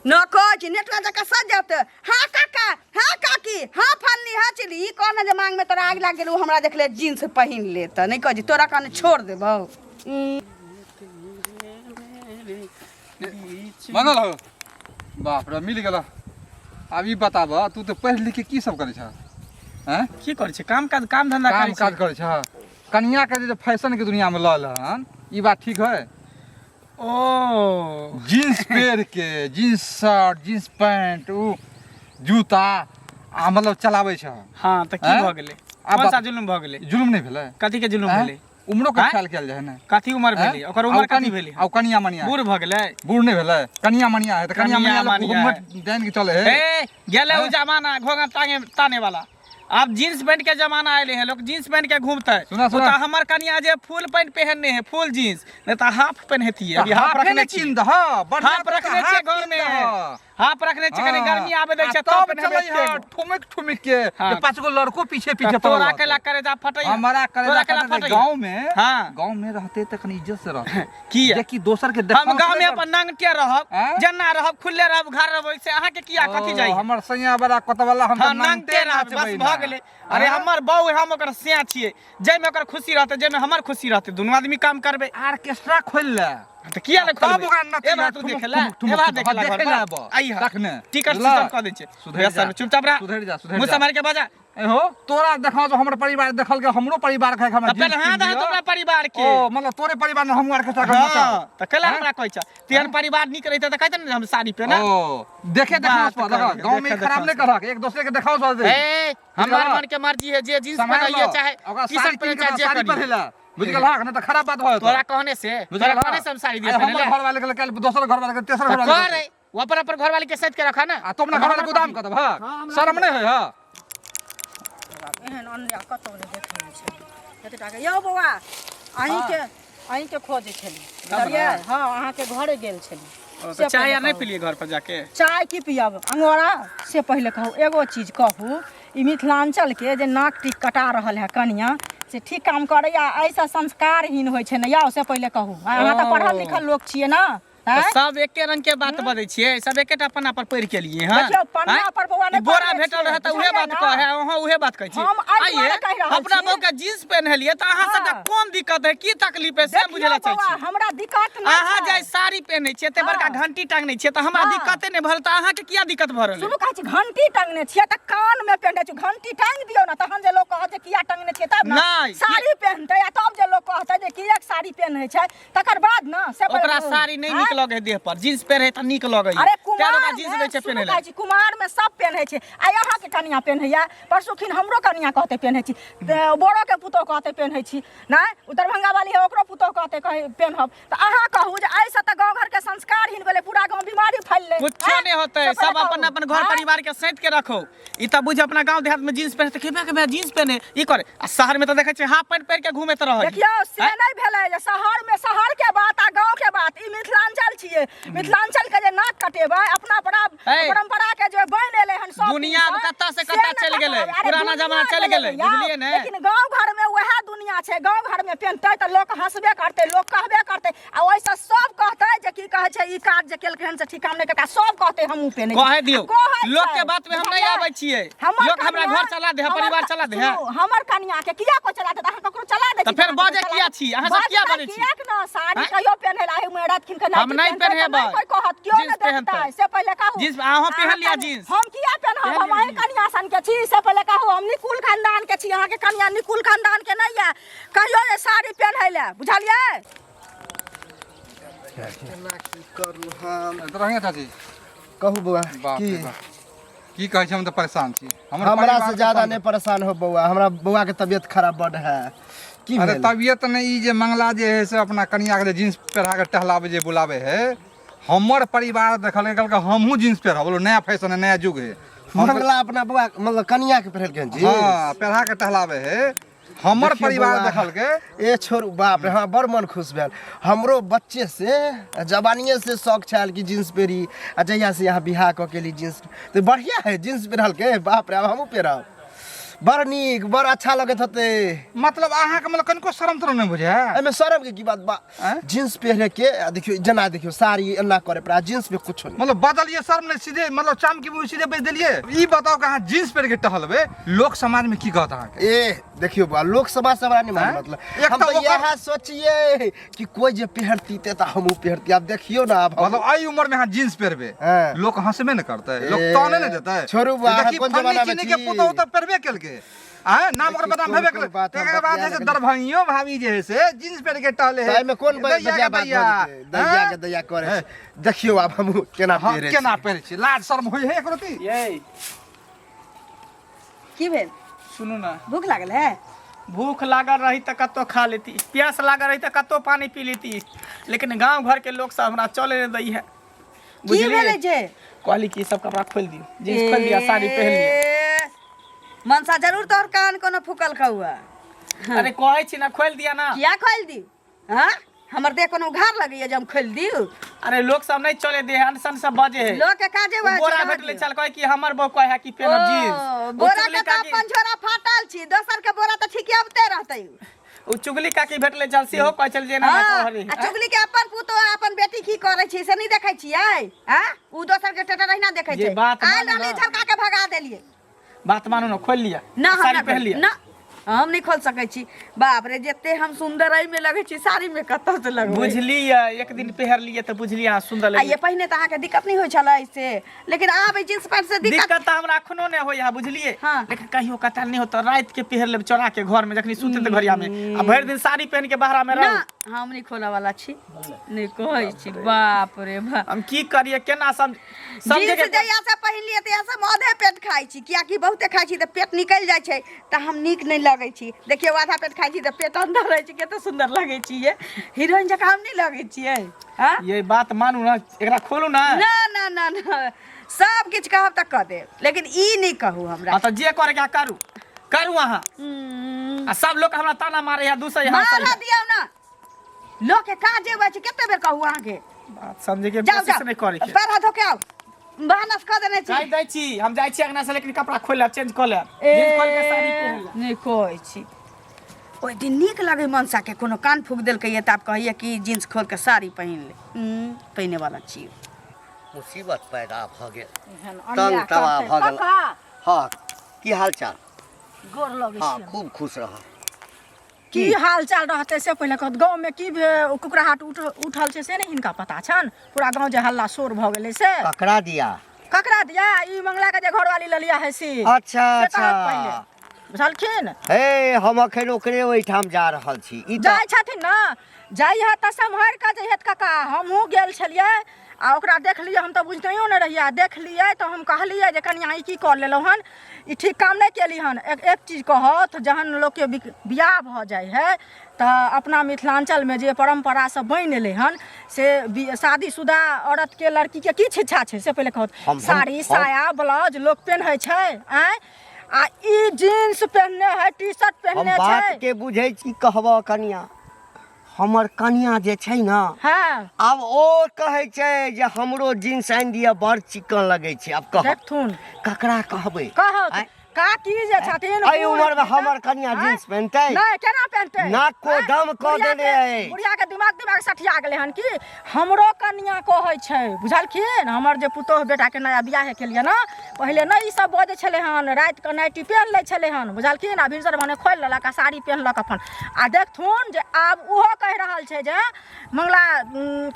Speaker 1: न कहै छी नेटवा जकाँ सज जात हाँ काका हाँ काकी हाँ फलनी हाँ चिली ई कहने जे मांग में तोरा आगि लागि गेल ओ हमरा देखले जींस पहिन ले तऽ नहि कहै छी तोरा कहने छोड़ देबौ
Speaker 6: मंगल हो बाप रे मिल गेल आब ई बताब तू तऽ पढ़ि लिख के की सब करै छह हैं
Speaker 2: की करै छै काम काज काम धंधा
Speaker 6: काम
Speaker 2: करै
Speaker 6: काज
Speaker 2: छै
Speaker 6: करै छह कनिया के जे फैशन के दुनिया में लऽ हन ई बात ठीक है
Speaker 2: ओ
Speaker 6: जींस पहिर के जींस शर्ट जींस पैंट उ जूता आ मतलब चलाबै छै
Speaker 2: हाँ तऽ की
Speaker 6: आँय?
Speaker 2: भऽ गेलै
Speaker 6: आब
Speaker 2: कोन सा
Speaker 6: बात-
Speaker 2: जुलुम भऽ गेलै
Speaker 6: जुलुम नहि भेलै
Speaker 2: कथी के जुलुम
Speaker 6: आँय?
Speaker 2: भेलै
Speaker 6: उमरो के
Speaker 2: आँय?
Speaker 6: ख्याल कयल जाइ है ने
Speaker 2: कथी उमर
Speaker 6: आँय?
Speaker 2: भेलै ओकर
Speaker 6: आ
Speaker 2: उमर
Speaker 6: ओ
Speaker 2: कथी
Speaker 6: कनि-
Speaker 2: भेलै
Speaker 6: आ ओ कनिया मनिया
Speaker 2: बूढ़ भऽ गेलै
Speaker 6: बूढ़ नहि भेलै कनिया मनिया है तऽ कनिया
Speaker 2: कनिया
Speaker 6: मनिया लोग
Speaker 2: मनिया
Speaker 6: घूंघट डाइन के चले है
Speaker 2: ए गेलै उ
Speaker 6: आँय?
Speaker 2: जमाना घोंघट ताने ताने वाला आब जींस पैंट के जमाना एले है लोग जींस पैंट के घूमते
Speaker 6: सुना, सुना।
Speaker 2: ओ तऽ हमर कनिया जे फुल पैंट पहनने है फुल जींस नहीं तऽ हाफ पहनती अभी हाफ
Speaker 6: हाफे
Speaker 2: रखने
Speaker 6: ने
Speaker 2: छी
Speaker 6: चिन्ह दह बढ़िया
Speaker 2: हाफ रखने
Speaker 6: हाफ
Speaker 2: छियै घर में
Speaker 6: चिन्ह दह।
Speaker 2: हाफ रखने छियै कनी
Speaker 6: हाँ।
Speaker 2: गर्मी आबे दै
Speaker 6: आ
Speaker 2: छै
Speaker 6: तब
Speaker 2: तब पहनबै
Speaker 6: चलै है ठुमक ठुमक के
Speaker 2: हाँ।
Speaker 6: जे पाँच गो लड़को पीछे पीछे
Speaker 2: तऽ तोरा
Speaker 6: पड़ल
Speaker 2: केला
Speaker 6: रहतै।
Speaker 2: करेजा फटै
Speaker 6: हमारा
Speaker 2: तोरा
Speaker 6: करेजा
Speaker 2: केला
Speaker 6: फटै
Speaker 2: फटै
Speaker 6: गाँव में
Speaker 2: हाँ।
Speaker 6: गाँव में रहते तऽ कनी इज्जत से रहते
Speaker 2: किया?
Speaker 6: जे कि दोसर के
Speaker 2: हम
Speaker 6: देखाव
Speaker 2: गाँव में
Speaker 6: से
Speaker 2: अपन नंगटे रहब
Speaker 6: आँय?
Speaker 2: जेना रहब खुलले रहब घर रहब से अहाँके किया कथी
Speaker 6: ओ,
Speaker 2: जाइ
Speaker 6: हमर सैया बड़ा कोतवाला हम
Speaker 2: हाँ
Speaker 6: तऽ
Speaker 2: नंगटे रहब बस
Speaker 6: नाचबै
Speaker 2: भऽ
Speaker 6: ना।
Speaker 2: गेलै अरे
Speaker 6: आँय?
Speaker 2: हमर बहू है हम ओकर सिया छियै जाहिमे ओकर खुशी रहतै जाहिमे हमर खुशी रहतै दुनू आदमी काम करबै
Speaker 6: आर्केस्ट्रा खोलि ले
Speaker 2: तऽ किया ने
Speaker 6: तब
Speaker 2: खोलबै
Speaker 6: ओकरा नचै
Speaker 2: ए बात तू
Speaker 6: ठुमुक,
Speaker 2: देखे ला
Speaker 6: ठुमुक, ठुमुक,
Speaker 2: ए बात
Speaker 6: ठुमुक।
Speaker 2: देखे ला
Speaker 6: हाँ,
Speaker 2: घर
Speaker 6: देखे ला
Speaker 2: पर।
Speaker 6: आबऽ।
Speaker 2: आइह
Speaker 6: तखने।
Speaker 2: टिकट
Speaker 6: बुझला?
Speaker 2: सिस्टम कऽ दै छै
Speaker 6: सुधरि
Speaker 2: बेस
Speaker 6: जा।
Speaker 2: सर, चुपचाप रह
Speaker 6: सुधरि जा सुधरि
Speaker 2: मुँह
Speaker 6: जा
Speaker 2: सम्हारि के बजा
Speaker 6: ए हो तोरा देखा जो हमर परिवार देखल के हमरो परिवार खाय हमरा
Speaker 2: तऽ पहिले
Speaker 6: जींस
Speaker 2: हाँ
Speaker 6: कीन
Speaker 2: दह
Speaker 6: दिअ।
Speaker 2: तो अपना परिवार के
Speaker 6: ओ मतलब तोरे परिवार ने हमहूँ आर्केस्ट्रा के
Speaker 2: हाँ
Speaker 6: नचाउ
Speaker 2: तऽ कैला
Speaker 6: आँय?
Speaker 2: हमरा कहै छ तेहन परिवार नीक रहितै तऽ कहते ने जे हम साड़ी पहिना
Speaker 6: ओ देखे देखाव
Speaker 2: बात
Speaker 6: पर
Speaker 2: कर
Speaker 6: देखा गांव में
Speaker 2: देखे
Speaker 6: खराब नहीं
Speaker 2: देखाव
Speaker 6: करक एक दूसरे के देखाव पर दे
Speaker 2: ए हमर मन के मर्जी है जे जींस पहनइए चाहे
Speaker 6: ओकरा
Speaker 2: टी
Speaker 6: साड़ी
Speaker 2: शर्ट पहने
Speaker 6: कीन के
Speaker 2: चाहे जे
Speaker 6: साड़ी
Speaker 2: करिए
Speaker 6: पहिरला बुझ गेल हक नहीं तऽ खराब बात भऽ जेतौ
Speaker 2: तोरा कहने से
Speaker 6: बुझ
Speaker 2: तोरा
Speaker 6: गेल
Speaker 2: कहने से हम साड़ी दिए
Speaker 6: आइ
Speaker 2: पहने
Speaker 6: हमर
Speaker 2: ले
Speaker 6: घर वाले के काल्हि दोसर घर वाले के तेसर घर
Speaker 2: तऽ
Speaker 6: वाले
Speaker 2: कर
Speaker 6: के
Speaker 2: वो अपन अपन घर वाले के सैत के रखा ना
Speaker 6: आ तुम ना घर वाले गोदाम कर देब शर्म नहीं है हां
Speaker 4: एहन अन्याय कतौ नहि देखने छै एतेक टाका यौ बौआ अहीँके अहीँके खोजै छली बुझलियै हँ अहाँके घरे गेल छली
Speaker 2: ओ,
Speaker 4: से
Speaker 2: तऽ चाय
Speaker 4: पहिले
Speaker 2: आर नहि
Speaker 4: कहू।
Speaker 2: पिलियै घर पर जाके
Speaker 4: चाय की पियब अंगोरा से पहिले कहू एगो चीज कहू ई मिथिलाञ्चलके जे नाक टीक कटा रहल है कनिया से ठीक काम करैया एहिसँ संस्कारहीन होइ छै ने यौ से पहिले कहू अहाँ तऽ पढ़ल लिखल लोक छियै ने
Speaker 2: तऽ
Speaker 4: आँय?
Speaker 2: सब एके रंग के बात बजै छियै सब एकेटा पन्ना पर पढ़ि के लिए हँ
Speaker 4: देखियौ, पन्ना
Speaker 2: आँय?
Speaker 4: पर बौआ नहि
Speaker 2: ई बोरा
Speaker 4: पढ़ने
Speaker 2: भेटल
Speaker 4: छियै,
Speaker 2: रहै तऽ उहे
Speaker 4: बुझलियै
Speaker 2: बात
Speaker 4: ने?
Speaker 2: कहै अहाँ उहे बात कहै छी
Speaker 4: हम एहि
Speaker 2: आइये
Speaker 4: दुआरे कहि रहल
Speaker 2: अपना
Speaker 4: छी।
Speaker 2: बहू के जींस पहिनलियै तऽ अहाँ सबके
Speaker 4: हँ।
Speaker 2: कोन दिक्कत है की तकलीफ है से
Speaker 4: देखियौ
Speaker 2: बुझै लए चाहै
Speaker 4: बौआ
Speaker 2: छी
Speaker 4: हमरा दिक्कत नहि
Speaker 2: अहाँ
Speaker 4: छै।
Speaker 2: जे साड़ी पहिनै छियै एते बड़का
Speaker 4: हँ।
Speaker 2: घंटी टांगने छियै तऽ हमरा
Speaker 4: हँ।
Speaker 2: दिक्कते नहि भरल तऽ अहाँके किया दिक्कत भऽ रहल
Speaker 4: सुनू कहै छी घंटी टांगने छियै तऽ कान मे पहिनने छी घंटी टांगि दियौ ने तहन जे लोक कहत जे किया टांगने छियै तब ने
Speaker 2: नहि,
Speaker 4: साड़ी पहिनतै आ तब जे लोक कहतै जे किएक साड़ी पहिनै छै तकर बाद ने से
Speaker 2: ओकरा
Speaker 4: पहिने-
Speaker 2: साड़ी नहि नीक
Speaker 4: आँय?
Speaker 2: लगै है देह पर जींस पहिरै तऽ नीक लगै
Speaker 4: अरे
Speaker 2: है
Speaker 4: कुमार
Speaker 2: ओकरा जींस दै छै
Speaker 4: सुनू
Speaker 2: पहिनै
Speaker 4: कहै
Speaker 2: लए
Speaker 4: छी कुमार में सब पेन्है छै आ अहाँके कनिया पेन्हैया परसुखिन हमरो कनिया कहतै पेन्है छी तऽ बड़ोके पुतोह कहतै पेन्है छी नहि ओ दरभंगा वाली है ओकरो पुतोह कहतै कहै पेन्हब तऽ अहाँ कहू जे एहिसँ तऽ गाँव घरके संस्कारहीन भेलै पूरा गाँव बीमारी फैललै
Speaker 2: कुछो
Speaker 4: आँय?
Speaker 2: नहीं होते
Speaker 4: से
Speaker 2: सब
Speaker 4: पहिले
Speaker 2: अपन
Speaker 4: कहू।
Speaker 2: अपन घर
Speaker 4: आँय?
Speaker 2: परिवार के सैत के रखो ई तऽ बुझ अपना गांव देहात में जींस पहिनते खेबे के जींस पहिने ई करे आ शहर में तऽ देखै छियै हाफ पैंट पहिर के घूमैत रहै
Speaker 4: देखियौ से नहि भेलै जे शहर में शहर के बात आ गांव के बात ई मिथिलांचल छियै मिथिलांचल के जे नाक कटेबै अपना परा
Speaker 2: ऐ,
Speaker 4: परंपरा के जे बनि एलै हन सब
Speaker 2: दुनिया
Speaker 4: दिनसँ,
Speaker 2: कतऽ से
Speaker 4: से
Speaker 2: कतऽ
Speaker 4: ने
Speaker 2: चलि गेलै,
Speaker 4: कटब। अरे
Speaker 2: पुराना
Speaker 4: दुनिया
Speaker 2: जमाना चलि गेलै,
Speaker 4: भैया,
Speaker 2: बुझलियै ने?
Speaker 4: लेकिन गांव घर में वएह दुनिया छै गांव घर में पेनतै तऽ लोक हंसबे करतै लोक कहबे करतै आ ओहिसँ सब कहतै जे की कहै छै ई काज जे केलकै हन से ठीक काम नहि केलकै सब कहतै हमहूँ पेनै
Speaker 2: कहै दियौ
Speaker 4: कहै
Speaker 2: लोक
Speaker 4: छै,
Speaker 2: के बात में हम नहीं
Speaker 4: बुझलियै?
Speaker 2: आबै छियै
Speaker 4: हमर
Speaker 2: लोक हमरा
Speaker 4: कनिया-
Speaker 2: घर चला दे है
Speaker 4: हमर
Speaker 2: परिवार चला दे है
Speaker 4: सुनू, हमर कनिया के किया कोई चला दे अहाँ ककरो चला दे
Speaker 2: तऽ फेर बजै किया छी? अहाँ सब किया बजै छी?
Speaker 4: कियाक ना साड़ी
Speaker 2: आँय?
Speaker 4: कहियो पेन्है ला में रातखिन के
Speaker 2: हम नहि पेन्हेबै।
Speaker 4: कोई कहत क्यों
Speaker 2: जींस
Speaker 4: ने देखतै
Speaker 2: पेन्हतै।
Speaker 4: से पहिले कहू
Speaker 2: जींस अहाँ पेन्ह लिअ
Speaker 4: अहाँ
Speaker 2: जींस।
Speaker 4: हम किया पेन्हब
Speaker 2: पेन्ह
Speaker 4: हम
Speaker 2: लिअ
Speaker 4: अहीं
Speaker 2: जींस।
Speaker 4: कनिया सन के छी से पहिले कहू हम निकुल खानदान के छी अहाँ के कनिया निकुल खानदान के नहीं है कहियो जे साड़ी पेन्है ला बुझलियै
Speaker 5: केना की करू हम
Speaker 6: तऽ रहिए चाची
Speaker 5: कहू बौआ
Speaker 6: बाप
Speaker 5: की
Speaker 6: रे बाप की कहै छी हम तऽ परेशान छी हमर
Speaker 5: हमरा
Speaker 6: परिवार
Speaker 5: से
Speaker 6: के
Speaker 5: ज्यादा
Speaker 6: तंग-
Speaker 5: नहीं परेशान हो बौआ हमरा बौआ के तबियत खराब बड है की
Speaker 6: अरे
Speaker 5: भेल
Speaker 6: तबियत नहि ई जे मंगला जे है से अपना कनिया के जे जींस पहिरा के टहलाबै जे बुलाबै है हमर परिवार देखलकै कहलकै हमहूँ जींस पहिरब बोलो नया फैशन है नया युग है हम
Speaker 5: मंगला अपना बौआ मतलब कनिया के पहिरलकै हन जी
Speaker 6: हाँ पहिरा के टहलाबै है हमर
Speaker 5: देखियौ
Speaker 6: परिवार
Speaker 5: बौआ,
Speaker 6: देखलकै
Speaker 5: ए छोड़ू बाप रे हाँ बड़ मन खुश भेल हमरो बच्चे से जवानिए से शौक छल कि जींस पहिरी आ जहिया से यहाँ बियाह कऽ के एली जींस तऽ बढ़िया है जींस पहिरलकै बाप रे आब हमहूँ पहिरब बड़ नीक बड़ अच्छा लगैत होतै
Speaker 6: मतलब अहाँके मतलब कनिको शरम तरम नहि बुझाय
Speaker 5: एहिमे शरम के की बात बा
Speaker 6: आँय?
Speaker 5: जींस पहिरे के आ देखियौ जेना देखियौ साड़ी एना करे पड़ा जींस पे कुछो नहीं
Speaker 6: मतलब बदलिए शर्म नहीं सीधे मतलब चाम के मुँह सीधे बेच देलिए ई बताओ कि अहाँ जींस पहिर के टहलबै लोक समाज में की कहत अहाँके
Speaker 5: ए देखियौ बा लोक समाज से हमरा नहीं मान
Speaker 6: आँय?
Speaker 5: मतलब
Speaker 6: एक
Speaker 5: हम
Speaker 6: तऽ
Speaker 5: तऽ
Speaker 6: ओकर-
Speaker 5: इएह सोचिए कि कोई जे पहिरती ते तऽ हमहूँ पहिरती आब देखियौ ना आब हम-
Speaker 6: मतलब एहि उम्र में अहाँ जींस पहिरबै
Speaker 5: हाँ।
Speaker 6: लोक हंसबे ने करतै लोक
Speaker 5: ए,
Speaker 6: ताने ने देतै
Speaker 5: छोड़ू बा, अहाँ
Speaker 6: देखी
Speaker 5: कोन
Speaker 6: फन्नी
Speaker 5: जमाना में
Speaker 6: चीनी के
Speaker 5: छी?
Speaker 6: पुतोहु तऽ पहिरबे केलकै आय नाम ओकर बदनाम
Speaker 5: कोन
Speaker 6: भेबे
Speaker 5: कोन
Speaker 6: केलै।
Speaker 5: बात हम
Speaker 6: तकर बाद
Speaker 5: बतिया
Speaker 6: जे से
Speaker 5: लगलियै।
Speaker 6: दरभंगियो भाभी जे है से जींस पहिर के टहले है।
Speaker 5: तऽ एहिमे कोन
Speaker 6: दैया
Speaker 5: बजा
Speaker 6: के
Speaker 5: बात भऽ
Speaker 6: दैया।
Speaker 5: जेतै? दैया के दैया करै
Speaker 6: हैं?
Speaker 5: छै। देखियौ आब हमहूँ केना
Speaker 6: हँ,
Speaker 5: पहिरै
Speaker 6: केना
Speaker 5: छी।
Speaker 6: पहिरै छी लाज शर्म होइ है एकरो ती
Speaker 2: ये
Speaker 1: की भेल
Speaker 2: सुनू ना
Speaker 1: भूख लागल है
Speaker 2: भूख लागल रही तऽ कतौ खा लेती प्यास लागल रही तऽ कतौ पानी पी लेती लेकिन गांव घर के लोग सब हमरा चले नहीं दै है
Speaker 1: की भेलै जे
Speaker 2: कहली कि ई सब कपड़ा खोलि दियौ जींस खोलि दिअ साड़ी पहिन लिअ
Speaker 1: ए, मनसा जरूर तोहर कान कोनो फूकल कौआ
Speaker 2: अरे कहै छी ना खोलि दिअ ना
Speaker 1: किया खोलि दी हाँ हमर देह कोनो उघार लगैया जे हम खोलि दियौ
Speaker 2: अरे लोग सब नहीं चले दे अनसन सब बजे है
Speaker 1: लोग के काजे
Speaker 2: ओ
Speaker 1: वएह छै,
Speaker 2: बोरा
Speaker 1: रहऽ
Speaker 2: भेटले
Speaker 1: दियौ।
Speaker 2: चल कहै कि हमर बहू कहै है कि पेनब
Speaker 1: ओ,
Speaker 2: जींस ओ
Speaker 1: बोरा
Speaker 2: चुगली
Speaker 1: के तऽ
Speaker 2: काकी
Speaker 1: अपन झोरा फाटल छी दोसर के बोरा तऽ ठीके अबते रहतै
Speaker 2: ओ चुगली काकी भेटले चल सेहो कहै छल जे एना
Speaker 1: हाँ,
Speaker 2: कहली
Speaker 1: आ चुगली के अपन पुतोह आ अपन बेटी की करै छी से नहि देखै छियै आ उ दोसर के टेटर अहिना देखै
Speaker 2: जे
Speaker 1: छै
Speaker 2: बात
Speaker 1: आयल
Speaker 2: मानू
Speaker 1: रहली
Speaker 2: ना।
Speaker 1: झलका के भगा देलियै
Speaker 2: बात मानू ना खोलि लिअ
Speaker 1: ना हम
Speaker 2: साड़ी
Speaker 1: ना
Speaker 2: पहिन लिअ
Speaker 1: ना हम नहि खोल सकै छी बाप रे जते हम सुंदर एहि में लगै छी साड़ी में कतऽ से लगबै
Speaker 2: बुझलियै एक दिन पहिर लिअ तऽ बुझलियै अहाँ सुन्दर
Speaker 1: आ
Speaker 2: लगै
Speaker 1: ये पहिने तऽ अहाँके दिक्कत नहि होइ छलै से लेकिन आब एहि जींस पैंट से दिक्कत
Speaker 2: दिक्कत तऽ हमरा एखनो नहि होइए बुझलियै
Speaker 1: हाँ।
Speaker 2: लेकिन कहियो कताल नहि होत राति के पहिर लेब चोरा के घर में जखनी सुतते घरिया में आ भरि दिन साड़ी पहिन के बाहरा में
Speaker 1: ना
Speaker 2: रहू
Speaker 1: हम नहि खोलऽ वाला छी नहि कहै छी बाप रे बाप
Speaker 2: हम की करिए केना समझ समझे
Speaker 1: जींस
Speaker 2: के
Speaker 1: जहिया से पहिन लियै तहिया से हम आधे पेट खाइ छी कियाकि बहुते खाइ छी तऽ पेट निकलि जाइ छै तऽ हम नीक नहि लगै छी देखियौ आधा पेट खाइ छी तऽ पेट अंदर रहै छै कते सुन्दर लगै छी ये हीरोइन जकाँ हम नहि लगै छियै हँ
Speaker 2: ये बात मानू ना एकरा खोलू ना
Speaker 1: ना ना ना ना सब किछु कहब तऽ कऽ देब लेकिन ई नहि कहू हमरा
Speaker 2: हाँ तऽ जे करे के करू करू अहाँ आ सब लोग हमरा ताना मारे है दूसरे यहाँ
Speaker 1: मारऽ दियौ ना लोक के काजे होइ छै कते बेर कहू अहाँके
Speaker 2: बात समझे के
Speaker 1: जाओ
Speaker 2: कोशिश
Speaker 1: जाओ
Speaker 2: नहीं करे के
Speaker 1: पैर हाथ धो के आओ भानस कऽ देने छी
Speaker 2: कहि दै छी हम जाइ छी अंगना से लेकिन कपड़ा खोलि लेब चेंज कऽ लेब जींस खोलि के साड़ी पहिन लेब
Speaker 1: नहि कहै छी ओहि दिन नीक लगै मनसाके कोनो कान फूक देलकै तऽ आब कहैया कि जींस खोल के साड़ी पहिन ले पहिने वाला छी
Speaker 3: मुसीबत पैदा भऽ गेल
Speaker 4: एहन
Speaker 3: तंग
Speaker 4: अन्याय
Speaker 3: तबाह
Speaker 4: करतै।
Speaker 3: भऽ गेल।
Speaker 4: काका
Speaker 3: हँ की हाल चाल
Speaker 4: गोर लगै
Speaker 3: हँ
Speaker 4: छी
Speaker 3: खूब खुश रह
Speaker 4: की हाल चाल रहतै से पहिले कहत गाँवमे की कुकराहट उठल छै से नहि हिनका पता छनि पूरा गाँव जे हल्ला शोर भऽ गेलै से
Speaker 3: ककरा दिया
Speaker 4: ककरा दिया ई मंगला के जे घरवाली ललिया है से
Speaker 3: अच्छा
Speaker 4: से
Speaker 3: अच्छा
Speaker 4: कहत पहिले बुझलखिन
Speaker 3: हे हम अखन ओकरे ओहिठाम जा रहल छी ई तऽ
Speaker 4: जाइ छथिन ने जाइ है तऽ सम्हरि कऽ जइहेत काका हमहूँ गेल छलियै आ ओकरा देखलियै हम तऽ बुझितो नहि रहियै आ देखलियै तऽ हम कहलियै जे कनिआँ ई की कऽ लेलहुँ हन ई ठीक काम नहि केली हन एक एक चीज कहत जहन लोकके बियाह भऽ जाइ है तऽ अपना मिथिलाञ्चलमे जे परम्परा सब बनि एलै हन से शादीशुदा औरतके लड़कीके की शिक्षा छै से पहिले कहत साड़ी साया ब्लाउज लोक पेन्है छै आँय आ ई जीन्स पेन्हने है टी शर्ट पेन्हने
Speaker 3: हम
Speaker 4: छै
Speaker 3: बात के बुझै छी कहबऽ कनिया हमर कनिया जे छै ने
Speaker 4: हँ
Speaker 3: आब ओ कहै छै जे हमरो जींस आनि दिअ बड़ चिकन लगै छै आब कह
Speaker 4: देखथुन
Speaker 3: ककरा कहबै
Speaker 4: कहत
Speaker 3: आँय?
Speaker 4: काकी जे छथिन
Speaker 3: एहि
Speaker 4: बूढ़
Speaker 3: उमरमे
Speaker 4: छथिन,
Speaker 3: हमर कनिया
Speaker 4: आँय?
Speaker 3: जींस पहिनतै
Speaker 4: नहि केना पहिनतै
Speaker 3: नाक को
Speaker 4: आँय?
Speaker 3: दम कऽ
Speaker 4: बुढ़िया
Speaker 3: देने
Speaker 4: के-
Speaker 3: अछि।
Speaker 4: बुढ़िया के दिमाग दिमाग सठिया गेलै हन कि हमरो कनिया कहै छै बुझलखिन हमर जे पुतोह बेटाके नया बियाह केलियै ने पहिले नहि ई सब बजै छलै हन रातिके नाइटी पेन्ह लै छलै हन बुझलखिन आ भिनसर भने खोलि लेलक आ साड़ी पेन्हलक अपन आ देखथुन जे आब ओहो कहि रहल छै जे मंगला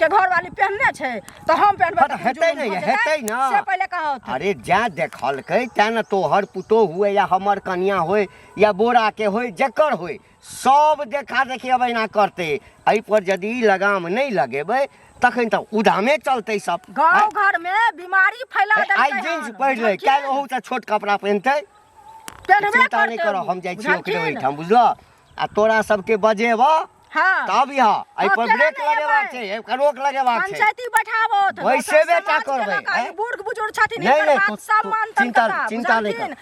Speaker 4: के घरवाली पेन्हने छै तऽ हम पेन्हबै
Speaker 3: हँ, तऽ हेतै ने
Speaker 4: जुलुम भऽ जेतै।
Speaker 3: हेतै ने।
Speaker 4: से पहिले कहत
Speaker 3: अरे जैं देखलकै तैं ने तोहर पुतोह हुए या हमर कनिया होय या बोराके होय जकर होय सब देखा देखी अब एना करतै एहिपर यदि लगाम नहि लगेबै तखन तऽ उदामे चलतै सब
Speaker 4: गाँव घर में बीमारी फैला देलकै
Speaker 3: आइ जींस
Speaker 4: हन,
Speaker 3: पहिर लै
Speaker 4: बुझलखिन?
Speaker 3: काल्हि ओहूसँ छोट कपड़ा पहिनतै
Speaker 4: पेन्हबे
Speaker 3: चिंता नहि
Speaker 4: करतै
Speaker 3: करऽ
Speaker 4: ओ,
Speaker 3: हम जाइ छी ओकरे
Speaker 4: बुझलखिन?
Speaker 3: ओहिठाम बुझलऽ आ तोरा सबके बजेबऽ
Speaker 4: हाँ
Speaker 3: तब यहाँ एहि पर
Speaker 4: हाँ, केना
Speaker 3: ब्रेक
Speaker 4: नहि
Speaker 3: लगेबाक
Speaker 4: एबै?
Speaker 3: छै एहि रोक लगेबाक छै
Speaker 4: पंचायती बैठाबो तऽ
Speaker 3: वैसे
Speaker 4: दोसर
Speaker 3: बेटा
Speaker 4: समाज के
Speaker 3: करबै,
Speaker 4: लोक आ ई
Speaker 3: आँय?
Speaker 4: बुढ़ बुजुर्ग छथिन
Speaker 3: नहि,
Speaker 4: हिनकर
Speaker 3: नहि,
Speaker 4: बात
Speaker 3: तू-
Speaker 4: सब
Speaker 3: तू
Speaker 4: मानतन
Speaker 3: चिंता-
Speaker 4: कका,
Speaker 3: चिंता नहि कर।
Speaker 4: बुझलखिन?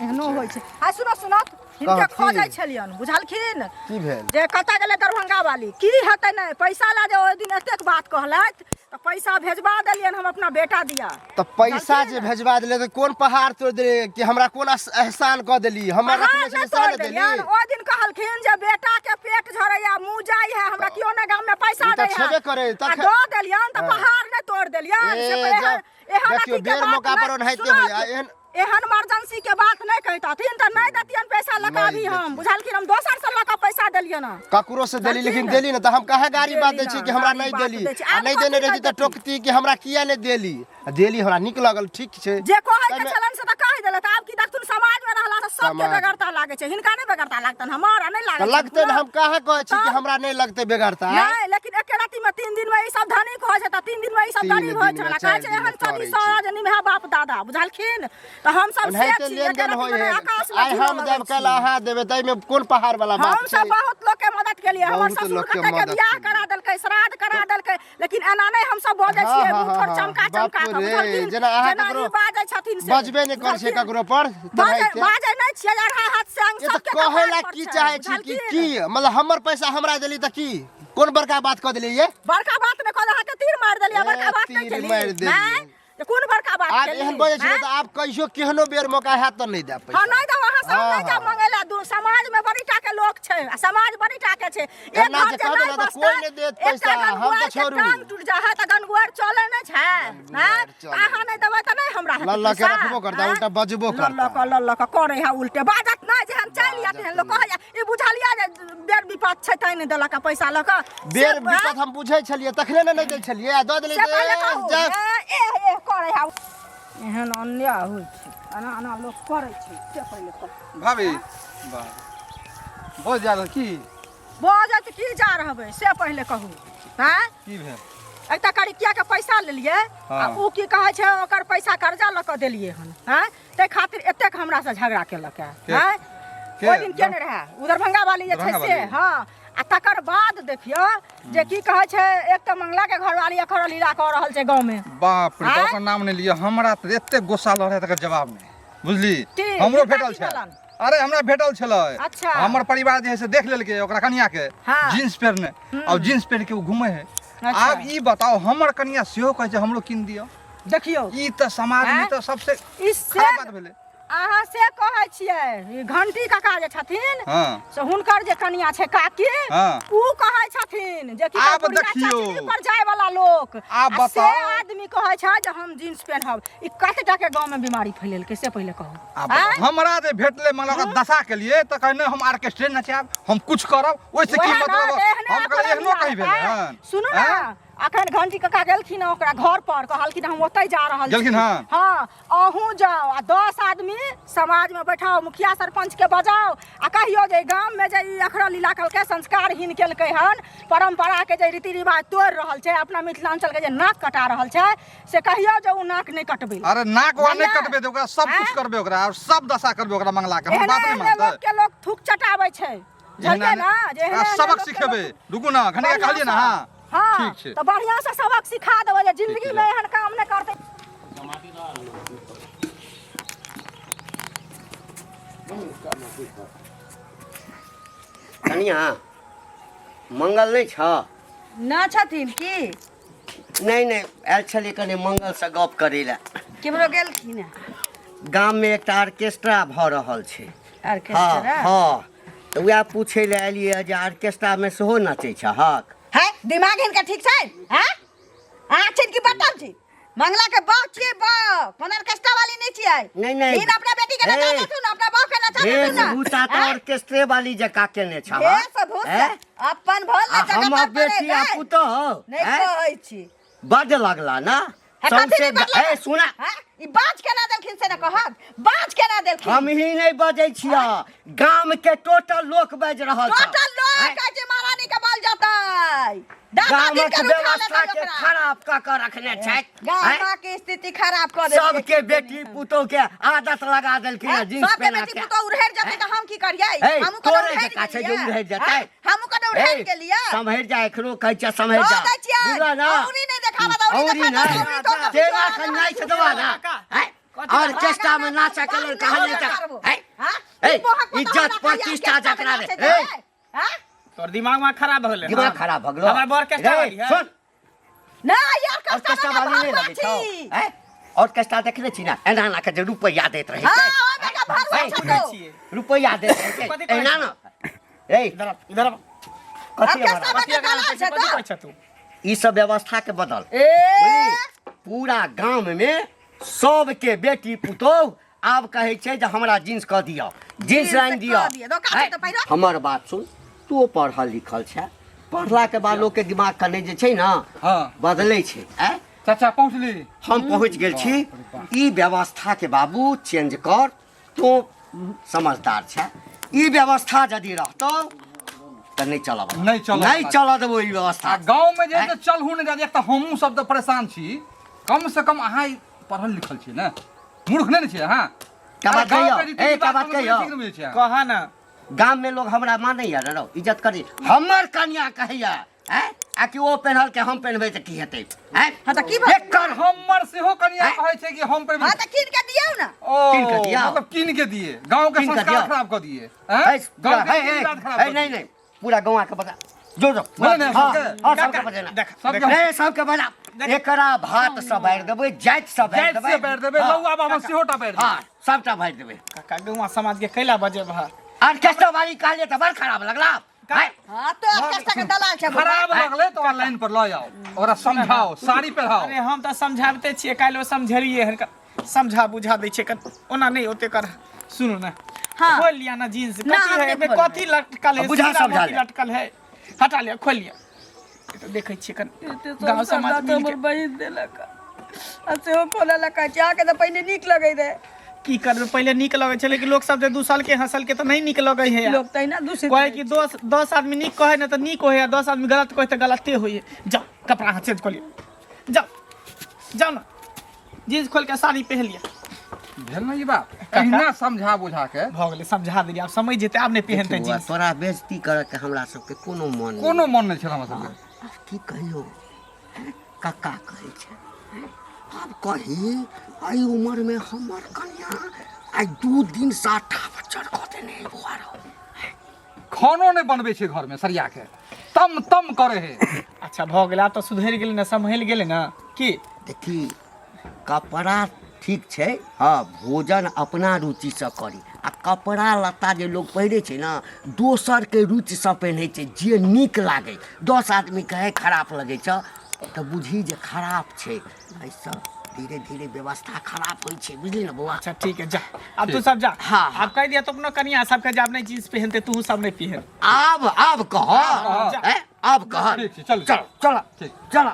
Speaker 4: एहनो होइ छै आ सुनो सुनो हिनके
Speaker 5: कहथिन।
Speaker 4: खोजै छलियन बुझलखिन
Speaker 5: की भेल
Speaker 4: जे कतऽ गेलै दरभंगा वाली की हेतै नहि पैसा ला जे ओहि दिन एतेक बात कहलथि तऽ पैसा भेजबा देलियनि हम अपना बेटा दिया
Speaker 5: तऽ पैसा जे भेजबा देले तऽ कोन पहाड़ तोड़ि देले कि हमरा कोन एहसान कऽ देली हमर
Speaker 4: पहाड़
Speaker 5: रखने
Speaker 4: नहि
Speaker 5: छलै सएह
Speaker 4: तोड़ि
Speaker 5: ने देली
Speaker 4: देलियनि ओहि दिन कहलखिन जे बेटा के पेट झरैया मुँह जाइ है हमरा केओ नहि गाम में पैसा
Speaker 5: ई तऽ
Speaker 4: दै है
Speaker 5: छेबे करे,
Speaker 4: आ
Speaker 5: तखन-
Speaker 4: दऽ देलियनि तऽ
Speaker 5: हँ।
Speaker 4: पहाड़ नहि तोड़ि देलियनि
Speaker 5: ए,
Speaker 4: से एहन
Speaker 5: जब-
Speaker 4: एहन
Speaker 5: देखियौ,
Speaker 4: अथी के
Speaker 5: बेर
Speaker 4: बात
Speaker 5: मौका पर
Speaker 4: नहि-
Speaker 5: ओनाहिते
Speaker 4: सुनत,
Speaker 5: होइया, एहन-
Speaker 4: एहन इमरजेंसी के बात नहि कहितथिन तऽ नहि दैतियनि पैसा लऽ कऽ
Speaker 5: नहि
Speaker 4: अभी हम
Speaker 5: दैतियनि।
Speaker 4: बुझलखिन हम दोसर से लऽ कऽ पैसा पैसा देलियै ना
Speaker 5: ककरो से देली लेकिन देली ना तऽ हम कहाँ गाड़ी बात दै छी कि हमरा
Speaker 4: देली ना,
Speaker 5: नहि
Speaker 4: गारी
Speaker 5: देली
Speaker 4: बात दै छी।
Speaker 5: आ
Speaker 4: आब
Speaker 5: नहि
Speaker 4: कथी
Speaker 5: देने रही तऽ
Speaker 4: कहै छी?
Speaker 5: टोकती कि हमरा किया नहि देली आ देली हमरा नीक लागल ठीक छै
Speaker 4: जे कहै के
Speaker 5: ताहिमे-
Speaker 4: छलन से तऽ कहि देलक आब की देखथुन समाज में रहला से सबके
Speaker 5: समाज।
Speaker 4: बेगरता लागै छै हिनका नहि बेगरता लागतन हमर आ नहि
Speaker 5: तऽ
Speaker 4: लागै
Speaker 5: लगतै ने हम कहाँ कहै छी कि
Speaker 4: तब?
Speaker 5: हमरा नहि लगतै बेगरता
Speaker 4: नहि लेकिन एके राति में 3 दिन में ई सब धनिक होइ छै तऽ 3 दिन में ई सब
Speaker 5: तीन
Speaker 4: गरीब होइ
Speaker 5: दिन
Speaker 4: छै
Speaker 5: में,
Speaker 4: कहै
Speaker 5: चारि
Speaker 4: छै
Speaker 5: दिन में
Speaker 4: एहन सदी
Speaker 5: करै
Speaker 4: सज निम्हा बाप दादा बुझलखिन तऽ हम सब से
Speaker 5: ओनाहिते
Speaker 4: छी
Speaker 5: लेन
Speaker 4: एके
Speaker 5: देन
Speaker 4: राति
Speaker 5: होइ
Speaker 4: में
Speaker 5: है
Speaker 4: आकाश में
Speaker 5: आइ
Speaker 4: झूला
Speaker 5: हम
Speaker 4: लगै
Speaker 5: देब
Speaker 4: छी।
Speaker 5: काल्हि अहाँ देबै ताहिमे कोन पहाड़ वाला
Speaker 4: हम
Speaker 5: बात
Speaker 4: सब
Speaker 5: छै
Speaker 4: बहुत लोग के मदद केलिए हमर
Speaker 5: बहुत
Speaker 4: ससुर
Speaker 5: लोग के
Speaker 4: कते के
Speaker 5: मदद
Speaker 4: बियाह
Speaker 5: केलियै।
Speaker 4: करा देलकै श्राद्ध करा देलकै लेकिन एना नहि हम सब बजै
Speaker 5: हाँ,
Speaker 4: छियै
Speaker 5: हाँ,
Speaker 4: मुँह थोड़
Speaker 5: हाँ,
Speaker 4: चमका चमका
Speaker 5: बाप
Speaker 4: कऽ
Speaker 5: रे,
Speaker 4: बुझलखिन
Speaker 5: जेना अहाँ
Speaker 4: जेना
Speaker 5: ककरो
Speaker 4: ई बाजै छथिन से
Speaker 5: बजबे नहि करै छै
Speaker 4: बुझलखिन?
Speaker 5: ककरो पर
Speaker 4: बाजै
Speaker 5: तेनाहिते।
Speaker 4: बाजै नहि छियै अढ़ाई हाथ से अंग
Speaker 5: ये तऽ
Speaker 4: सबके
Speaker 5: कहै
Speaker 4: कपार
Speaker 5: ला
Speaker 4: पर
Speaker 5: की
Speaker 4: छै,
Speaker 5: चाहै छी कि
Speaker 4: बुझलखिन?
Speaker 5: की मतलब हमर पैसा हमरा देली तऽ की कोन बड़का बात कऽ देली ये
Speaker 4: बड़का बात नहि कहलहुँ अहाँके तीर मारि देलियै
Speaker 5: ए,
Speaker 4: बड़का बात नहि
Speaker 5: तीर
Speaker 4: केली
Speaker 5: मारि देलियै।
Speaker 4: नहि जे कोन बड़का बात
Speaker 5: आब
Speaker 4: केली
Speaker 5: एहन बजै छै
Speaker 4: आँय?
Speaker 5: तऽ आब कहियो केहनो बेर मौका हैत तऽ नहि देब
Speaker 4: हाँ
Speaker 5: पैसा
Speaker 4: नहि देब अहाँ सब
Speaker 5: हाँ,
Speaker 4: नहि जाब
Speaker 5: हाँ।
Speaker 4: मंगै ला दू समाज में बड़ी टा के लोक छै आ समाज बड़ी टा के छै एक
Speaker 5: एना
Speaker 4: घर
Speaker 5: जे
Speaker 4: जे
Speaker 5: कहबै
Speaker 4: नहि
Speaker 5: ने तऽ
Speaker 4: बसतै
Speaker 5: कोइ नहि देत
Speaker 4: एकटा
Speaker 5: पैसा, हम तऽ
Speaker 4: गनगुआर के
Speaker 5: छोड़ू।
Speaker 4: टांग टूटि जाइ है तऽ गनगुआर चलै नहि छै आँय?
Speaker 5: चलै
Speaker 4: अहाँ नहि देबै तऽ नहि हमरा हेतै
Speaker 5: लऽ लऽ के
Speaker 4: पैसा,
Speaker 5: रखबो करता,
Speaker 4: आँय?
Speaker 5: उल्टा बजबो
Speaker 4: लऽ लऽ
Speaker 5: करता।
Speaker 4: कऽ लऽ लऽ कऽ करै है उल्टे बाजत नहि जेहन चलि जायत तेहन लोक कहैया ई बुझलियै जे बेर विपत छै तैं नहि देलक आ पैसा लऽ कऽ
Speaker 5: बेर
Speaker 4: से-
Speaker 5: विपत हम बुझै छलियै तखने ने नहि दै छलियै आ दऽ देलियै
Speaker 4: से
Speaker 5: तऽ
Speaker 4: पहिले
Speaker 5: ए,
Speaker 4: कहू
Speaker 5: जा।
Speaker 4: ए ए ए करै है एहन अन्याय होइ छै एना एना लोक करै छै से पहिले कहू
Speaker 6: भाभी वाह बस जा रहल की
Speaker 4: बजत की जा रहबै से पहिले कहू आँय
Speaker 6: की भेल
Speaker 4: एकटा करिकिया के पैसा लेलियै आ
Speaker 6: हाँ।
Speaker 4: उ की कहै छै ओकर पैसा कर्जा लऽ कऽ देलियै हन आँय ताहि खातिर एतेक हमरासँ झगड़ा केलक
Speaker 6: के?
Speaker 4: आँय
Speaker 6: के?
Speaker 4: ओहि दिन केने रहए उ दरभंगा वाली जे छै
Speaker 6: दरभंगा
Speaker 4: से
Speaker 6: वाली?
Speaker 4: हँ आ तकर बाद देखियौ जे की कहै छै एक तऽ मंगला के घरवाली अखर लीला कऽ रहल छै गाँवमे
Speaker 6: बाप रे
Speaker 4: आँय?
Speaker 6: ओकर नाम नहि लिअ हमरा तऽ एते गुस्सा लऽ रहै तकर जवाब नहि बुझली
Speaker 4: की?
Speaker 6: हमरो
Speaker 4: हिनका
Speaker 6: भेटल
Speaker 4: की
Speaker 6: छै
Speaker 4: भेलन?
Speaker 6: अरे हमरा भेटल छलै
Speaker 4: अच्छा।
Speaker 6: हमर परिवार जे है से देख लेलकै ओकरा कनिया के
Speaker 4: हाँ।
Speaker 6: जींस पहिरने आ जींस पहिर के ओ घूमे है
Speaker 4: अच्छा।
Speaker 6: आब ई बताओ हमर कनिया सेहो कहै छै हमरो कीन दिअ
Speaker 4: देखियौ
Speaker 6: ई तऽ समाज मे
Speaker 4: आँय?
Speaker 6: तऽ सबसे
Speaker 4: ई
Speaker 6: खराब
Speaker 4: से
Speaker 6: बात भेलै
Speaker 4: अहाँ से कहै छियै ई घंटी काका जे छथिन
Speaker 6: हाँ।
Speaker 4: से हुनकर जे कनिया छै काकी
Speaker 6: हाँ।
Speaker 4: ऊ कहै छथिन जे कि
Speaker 6: आब
Speaker 4: बुढ़िया
Speaker 6: देखियौ।
Speaker 4: चचरी पर जाय वाला लोक
Speaker 6: आब
Speaker 4: आ से
Speaker 6: बताउ।
Speaker 4: आदमी कहै छै जे हम जींस पेनहब ई कतेटा के गाँव में बीमारी फैलेलकै से पहिले कहू
Speaker 6: आब बताउ,
Speaker 4: आँय?
Speaker 6: हमरा जे भेटलै मतलब ओकर दशा के लिए तऽ कहै नहि हम ऑर्केस्ट्रे नचायब हम कुछ करब ओहिसँ की
Speaker 4: वएह ना,
Speaker 6: मतलब
Speaker 4: तऽ एहने
Speaker 6: हम कहलियै
Speaker 4: अखन
Speaker 6: एहनो कहीं भेलै
Speaker 4: आँय?
Speaker 6: हन
Speaker 4: सुनू ना
Speaker 6: आँय?
Speaker 4: अखन घंटी काका गेलखिन हँ ओकरा घर पर कहलखिन हम ओतहि जा रहल छी
Speaker 6: गेलखिन हँ?
Speaker 4: हँ अहूँ जाउ आ 10 आदमी समाजमे बैठाउ मुखिया सरपंचके बजाउ आ कहियौ जे गाममे जे ई अखरल लीला केलकै संस्कारहीन केलकै हन परम्पराके जे रीति रिवाज तोड़ि रहल छै अपना मिथिलाञ्चलके जे नाक कटा रहल छै से कहियौ जे ओ नाक नहि कटबै
Speaker 6: अरे नाक वा नहि
Speaker 4: बुझलियै?
Speaker 6: कटबे ओकरा सब कुछ
Speaker 4: आँय?
Speaker 6: करबे ओकरा और सब दशा करबे ओकरा मंगला के हम
Speaker 4: एहने
Speaker 6: बात नहीं
Speaker 4: एहने
Speaker 6: मानते
Speaker 4: लोकके लोक थूक चटाबै छै बुझलियै ने जे एहने एहने
Speaker 6: सबक
Speaker 4: लोकके
Speaker 6: सिखेबे
Speaker 4: लोक-
Speaker 6: रुकू ना घंटा कहलियै ना हां
Speaker 4: हाँ
Speaker 6: ठीक छै
Speaker 4: तऽ बढ़िआँ से सबक सिखा देबै जे जिंदगी
Speaker 6: छै।
Speaker 4: में एहन काम नहि करतै
Speaker 3: कनिया मंगल नहि छ
Speaker 1: ना छथिन की
Speaker 3: नहि नहि आयल छलियै कनि मंगलसँ गप करै लए
Speaker 1: केम्हरो गेलखिन हेँ?
Speaker 3: गाममे एकटा ऑर्केस्ट्रा भऽ रहल छै हँ
Speaker 1: ऑर्केस्ट्रा
Speaker 3: हँ तऽ उएह पूछै लए एलियै जे ऑर्केस्ट्रामे सेहो नचै छहक
Speaker 1: है दिमाग हिनका ठीक छै हैं अहाँ छिन कि बटल छी मंगला के बाप छियै बाप कोन ऑर्केस्ट्रा वाली नहीं छियै
Speaker 3: नहीं, नहीं।
Speaker 1: हिन अपना बेटी के नचा
Speaker 3: ए,
Speaker 1: देथुन अपना बाप के नचा देथुन ना
Speaker 3: वेशभूषा तऽ ऑर्केस्ट्रे वाली जकाँ केने छहक
Speaker 1: वेशभूषा
Speaker 3: हैं?
Speaker 1: अपन भोल
Speaker 3: आ
Speaker 1: ने जगह
Speaker 3: हमर
Speaker 1: पर पड़े
Speaker 3: बेटी आ
Speaker 1: गए।
Speaker 3: पुतोह
Speaker 1: नहीं
Speaker 3: हैं?
Speaker 1: कहै छी
Speaker 3: बड लगला ना
Speaker 1: है, कथी
Speaker 3: सौंसे
Speaker 1: नहि बदलल?
Speaker 3: ए सुना
Speaker 1: हैं? ई बाज केना देलखिन से ने कहब बाज केना देलखिन
Speaker 3: हम ही नहीं बजै छियै गाम के टोटल लोक बाजि रहल छै
Speaker 1: टोटल लोक कहै छै महारानी के बल जतै दादा दिन
Speaker 3: गामक
Speaker 1: के उठा
Speaker 3: व्यवस्था
Speaker 1: लेतै
Speaker 3: के
Speaker 1: ओकरा।
Speaker 3: खराब कऽ कऽ रखने छथि आँय?
Speaker 1: गामा के स्थिति खराब कऽ देलकै
Speaker 3: सबके बेटी पुतोह के आदत लगा देलखिन
Speaker 1: हैं?
Speaker 3: हँ जींस
Speaker 1: सबके
Speaker 3: पहना
Speaker 1: बेटी
Speaker 3: के
Speaker 1: पुतोह उड़हेर जेतै तऽ हम की करियै
Speaker 3: हे,
Speaker 1: हमहूँ कोनो
Speaker 3: तोरे
Speaker 1: उड़हेर
Speaker 3: जकाँ छै जे
Speaker 1: गेलियै।
Speaker 3: उड़हेर जेतै।
Speaker 1: हैं? हमहूँ कोनो उड़हेर
Speaker 3: हे,
Speaker 1: गेलियै
Speaker 3: सम्हरि जा एखनो कहै छियै सम्हरि
Speaker 1: दऽ
Speaker 3: जा
Speaker 1: दै छियै।
Speaker 3: बुझल ना
Speaker 1: औरी नहि देखाबऽ दऽ, औरी
Speaker 3: औरी
Speaker 1: देखा दऽ,
Speaker 3: नहि
Speaker 1: औरी तोड़ कऽ
Speaker 3: तेरा
Speaker 1: पिछुआ
Speaker 3: के
Speaker 1: दऽ।
Speaker 3: नाचि देबा ना हैं? ऑर्केस्ट्रा में नाचऽ के लेल कहलियै तऽ हैं?
Speaker 1: हैं?
Speaker 3: हे,
Speaker 1: ई मोहक पुतोह
Speaker 3: इज्जत
Speaker 1: हमरा कहिया
Speaker 3: प्रतिष्ठा
Speaker 1: ऑर्केस्ट्रा
Speaker 3: जकरा
Speaker 1: में
Speaker 3: रे
Speaker 1: नाचै
Speaker 3: हे,
Speaker 1: छै? हैं?
Speaker 2: तोर दिमाग में खराब हो गेलै
Speaker 3: दिमाग खराब भऽ गेलो
Speaker 2: हमर बड़ ऑर्केस्ट्रा
Speaker 3: रे,
Speaker 2: वाली है
Speaker 3: सुन
Speaker 1: नहि, ई ऑर्केस्ट्रा
Speaker 3: ऑर्केस्ट्रा
Speaker 1: वाला
Speaker 3: वाली नहि
Speaker 1: भरुआ
Speaker 3: लगै छौ
Speaker 1: छी।
Speaker 3: हैं? ऑर्केस्ट्रा देखने छी ना एना एना के जे रुपैआ दैत रहै
Speaker 1: हाँ,
Speaker 3: छै
Speaker 1: ओहिमे के भरुआ
Speaker 3: हे,
Speaker 1: छतौ।
Speaker 2: छियै
Speaker 3: रुपैआ दैत रहै छै
Speaker 2: कथी कहै
Speaker 3: एना
Speaker 2: छी?
Speaker 3: ना रे
Speaker 2: इधर आ, इधर आ।
Speaker 3: कथी
Speaker 1: ऑर्केस्ट्रा
Speaker 3: हमरा
Speaker 1: में के दलाल छै
Speaker 2: कथी
Speaker 1: तो।
Speaker 2: कहै छ तू
Speaker 3: ई सब व्यवस्था के बदल
Speaker 1: ए
Speaker 3: बुझली? पूरा गाम में सबके बेटी पुतोह आब कहै छै जे हमरा जींस कऽ दिअ जींस
Speaker 1: जींस
Speaker 3: आनि दिअ
Speaker 1: कऽ दिअ, दोकान
Speaker 3: हैं?
Speaker 1: से तऽ पहिरऽ।
Speaker 3: हमर बात सुन तू पढ़ल लिखल छै पढ़लाके बाद लोकके दिमाग कने जे छै ने
Speaker 6: हँ
Speaker 3: बदलै छै आँय
Speaker 6: चाचा पहुँचली
Speaker 3: हम पहुँच गेल छी ई व्यवस्थाके बाबू चेंज कर तू समझदार छै ई व्यवस्था यदि रहतौ तऽ नहि चलब
Speaker 6: नहि चलऽ
Speaker 3: नहि चलऽ देबो ई व्यवस्था
Speaker 6: आ गाँव में जे है से चलहु नहि जाय एक तऽ हमहूँ सब तऽ परेशान छी कम से कम अहाँ ई पढ़ल लिखल छी ने मूर्ख नहि ने छी अहाँ
Speaker 3: का बात
Speaker 6: अरे गाँव
Speaker 3: कहियौ?
Speaker 6: के रीति
Speaker 3: ए, का
Speaker 6: रिवाज
Speaker 3: बात
Speaker 6: सब
Speaker 3: कहियौ?
Speaker 6: ठीक नहि बुझै छी अहाँ।
Speaker 2: कह ना
Speaker 3: गाम में लोग हमरा मानैया ने रौ इज्जत करी हमर कनिया कहैया हैं आ कि ओ पेन्हल के हम पेन्हबै तऽ की हेतै हैं
Speaker 1: हाँ तऽ की भऽ
Speaker 3: एकर
Speaker 6: हमर सेहो कनिया
Speaker 3: हैं?
Speaker 6: कहै छै कि हम पर
Speaker 1: हाँ तऽ कीन के दियौ ने
Speaker 6: ओ
Speaker 3: कीन के दियौ।
Speaker 6: मतलब कीन के दिए गाँव के
Speaker 3: कीन के
Speaker 6: संस्कार
Speaker 3: दियौ।
Speaker 6: खराब कऽ दिए हैं?
Speaker 3: है,
Speaker 6: गाँव के
Speaker 3: है,
Speaker 6: रीति
Speaker 3: है,
Speaker 6: रिवाज खराब
Speaker 3: है,
Speaker 6: कऽ
Speaker 3: नहीं
Speaker 6: दिए।
Speaker 3: नहीं पूरा गौवा के बता जो जो
Speaker 6: नहीं, नहीं,
Speaker 3: हाँ,
Speaker 6: सबके-
Speaker 3: हाँ, सबके बजेना
Speaker 2: देख
Speaker 6: सबके
Speaker 3: ए सबके बजा एकरा भात सब बारि देबै जाति सब बारि
Speaker 6: जाइत
Speaker 3: देबै
Speaker 6: से बैठ देबै
Speaker 3: हाँ,
Speaker 6: लौआ बाबा सेहो टा बैठ देबै
Speaker 3: हाँ सबटा बारि देबै
Speaker 2: काका गौवा समाज के कैला बजे भा
Speaker 3: ऑर्केस्ट्रा वाली कहलियै तऽ बड़ खराब लगला हैं?
Speaker 1: हाँ तो ऑर्केस्ट्रा के दलाल छै बौआ।
Speaker 6: खराब लगले तो लाइन पर लऽ जाओ ओकरा समझाओ साड़ी पहिराओ
Speaker 2: अरे हम तऽ समझाबते छियै काल्हि ओ समझेलियै हन समझा बुझा दै छियै कन ओना नहि ओते कर सुनू ने
Speaker 1: हाँ।
Speaker 2: खोल लिया ना जीन्स
Speaker 1: ना,
Speaker 2: कथी
Speaker 1: हम
Speaker 2: है
Speaker 1: नहि
Speaker 2: एहिमे
Speaker 1: खोलबै।
Speaker 2: कथी लटकल है
Speaker 3: बुझा
Speaker 2: सीना
Speaker 3: समझा
Speaker 2: मोती
Speaker 3: ले।
Speaker 2: लटकल है हटा लिया खोल लिया ई तऽ देखै छियै कन गाँव समाज
Speaker 1: तऽ
Speaker 2: मिलके
Speaker 1: हमर बहिन देलक आ सेहो खोलऽ लए कहै छै अहाँके तऽ पहिने नीक लगै रहै
Speaker 2: की करबै पहिले नीक लगै छलै कि लोक सब जे दू साल के हंसल के तऽ नहि नीक लगै है
Speaker 1: लोक तहिना दूषित
Speaker 2: कहै कि दस दस आदमी नीक कहै ने तऽ नीक होइ है दस आदमी गलत कहै तऽ गलते होइ है जाओ कपड़ा अहाँ चेंज कऽ लिअ जाओ जाओ ने जींस खोल के साड़ी पहन लिअ
Speaker 6: भेल ने ई बात एहिना समझा बुझा के
Speaker 2: भऽ गेलै समझा देलियै आब समझ जेतै आब नहि पहनतै
Speaker 3: देखी बौआ,
Speaker 2: जींस
Speaker 3: तोरा बेइज्जती करऽ के हमरा सबके कोनो मन नहि।
Speaker 6: कोनो मन नहि छल हमरा सबके
Speaker 3: आब की कहियौ हैं? कक्का कहै छै हैं? आब कही एहि उमरमे हमर कनिया आइ दू दिन से अट्ठा बच्चर कऽ देने है बौआ रौ
Speaker 6: खानो नहि बनबै छै घरमे सरिया के तम तम करे है
Speaker 2: अच्छा भऽ गेलै आब तऽ सुधरि गेलै ने सम्हरि गेलै ने की
Speaker 3: देखी कपड़ा ठीक छै हँ भोजन अपना रुचिसँ करी आ कपड़ा लत्ता जे लोक पहिरै छै ने दोसरके रुचिसँ पहिनै छै जे नीक लागै दस आदमी कहै खराप लगै छौ तऽ बुझही जे खराप छै एहिसँ धीरे धीरे व्यवस्था खराप होइ छै बुझली ने बौआ
Speaker 2: अच्छा ठीक है जा अब तू सब जा
Speaker 3: हाँ, हाँ।
Speaker 2: आब कह दिया तो अपना कनिया सबके जे आब नहीं जींस पहनते तू सब नहीं पहन
Speaker 3: आब आब कह
Speaker 2: जा।
Speaker 3: हैं? आब कह
Speaker 6: ठीक छै, चलू।
Speaker 3: चल चल
Speaker 6: ठीक।
Speaker 3: चल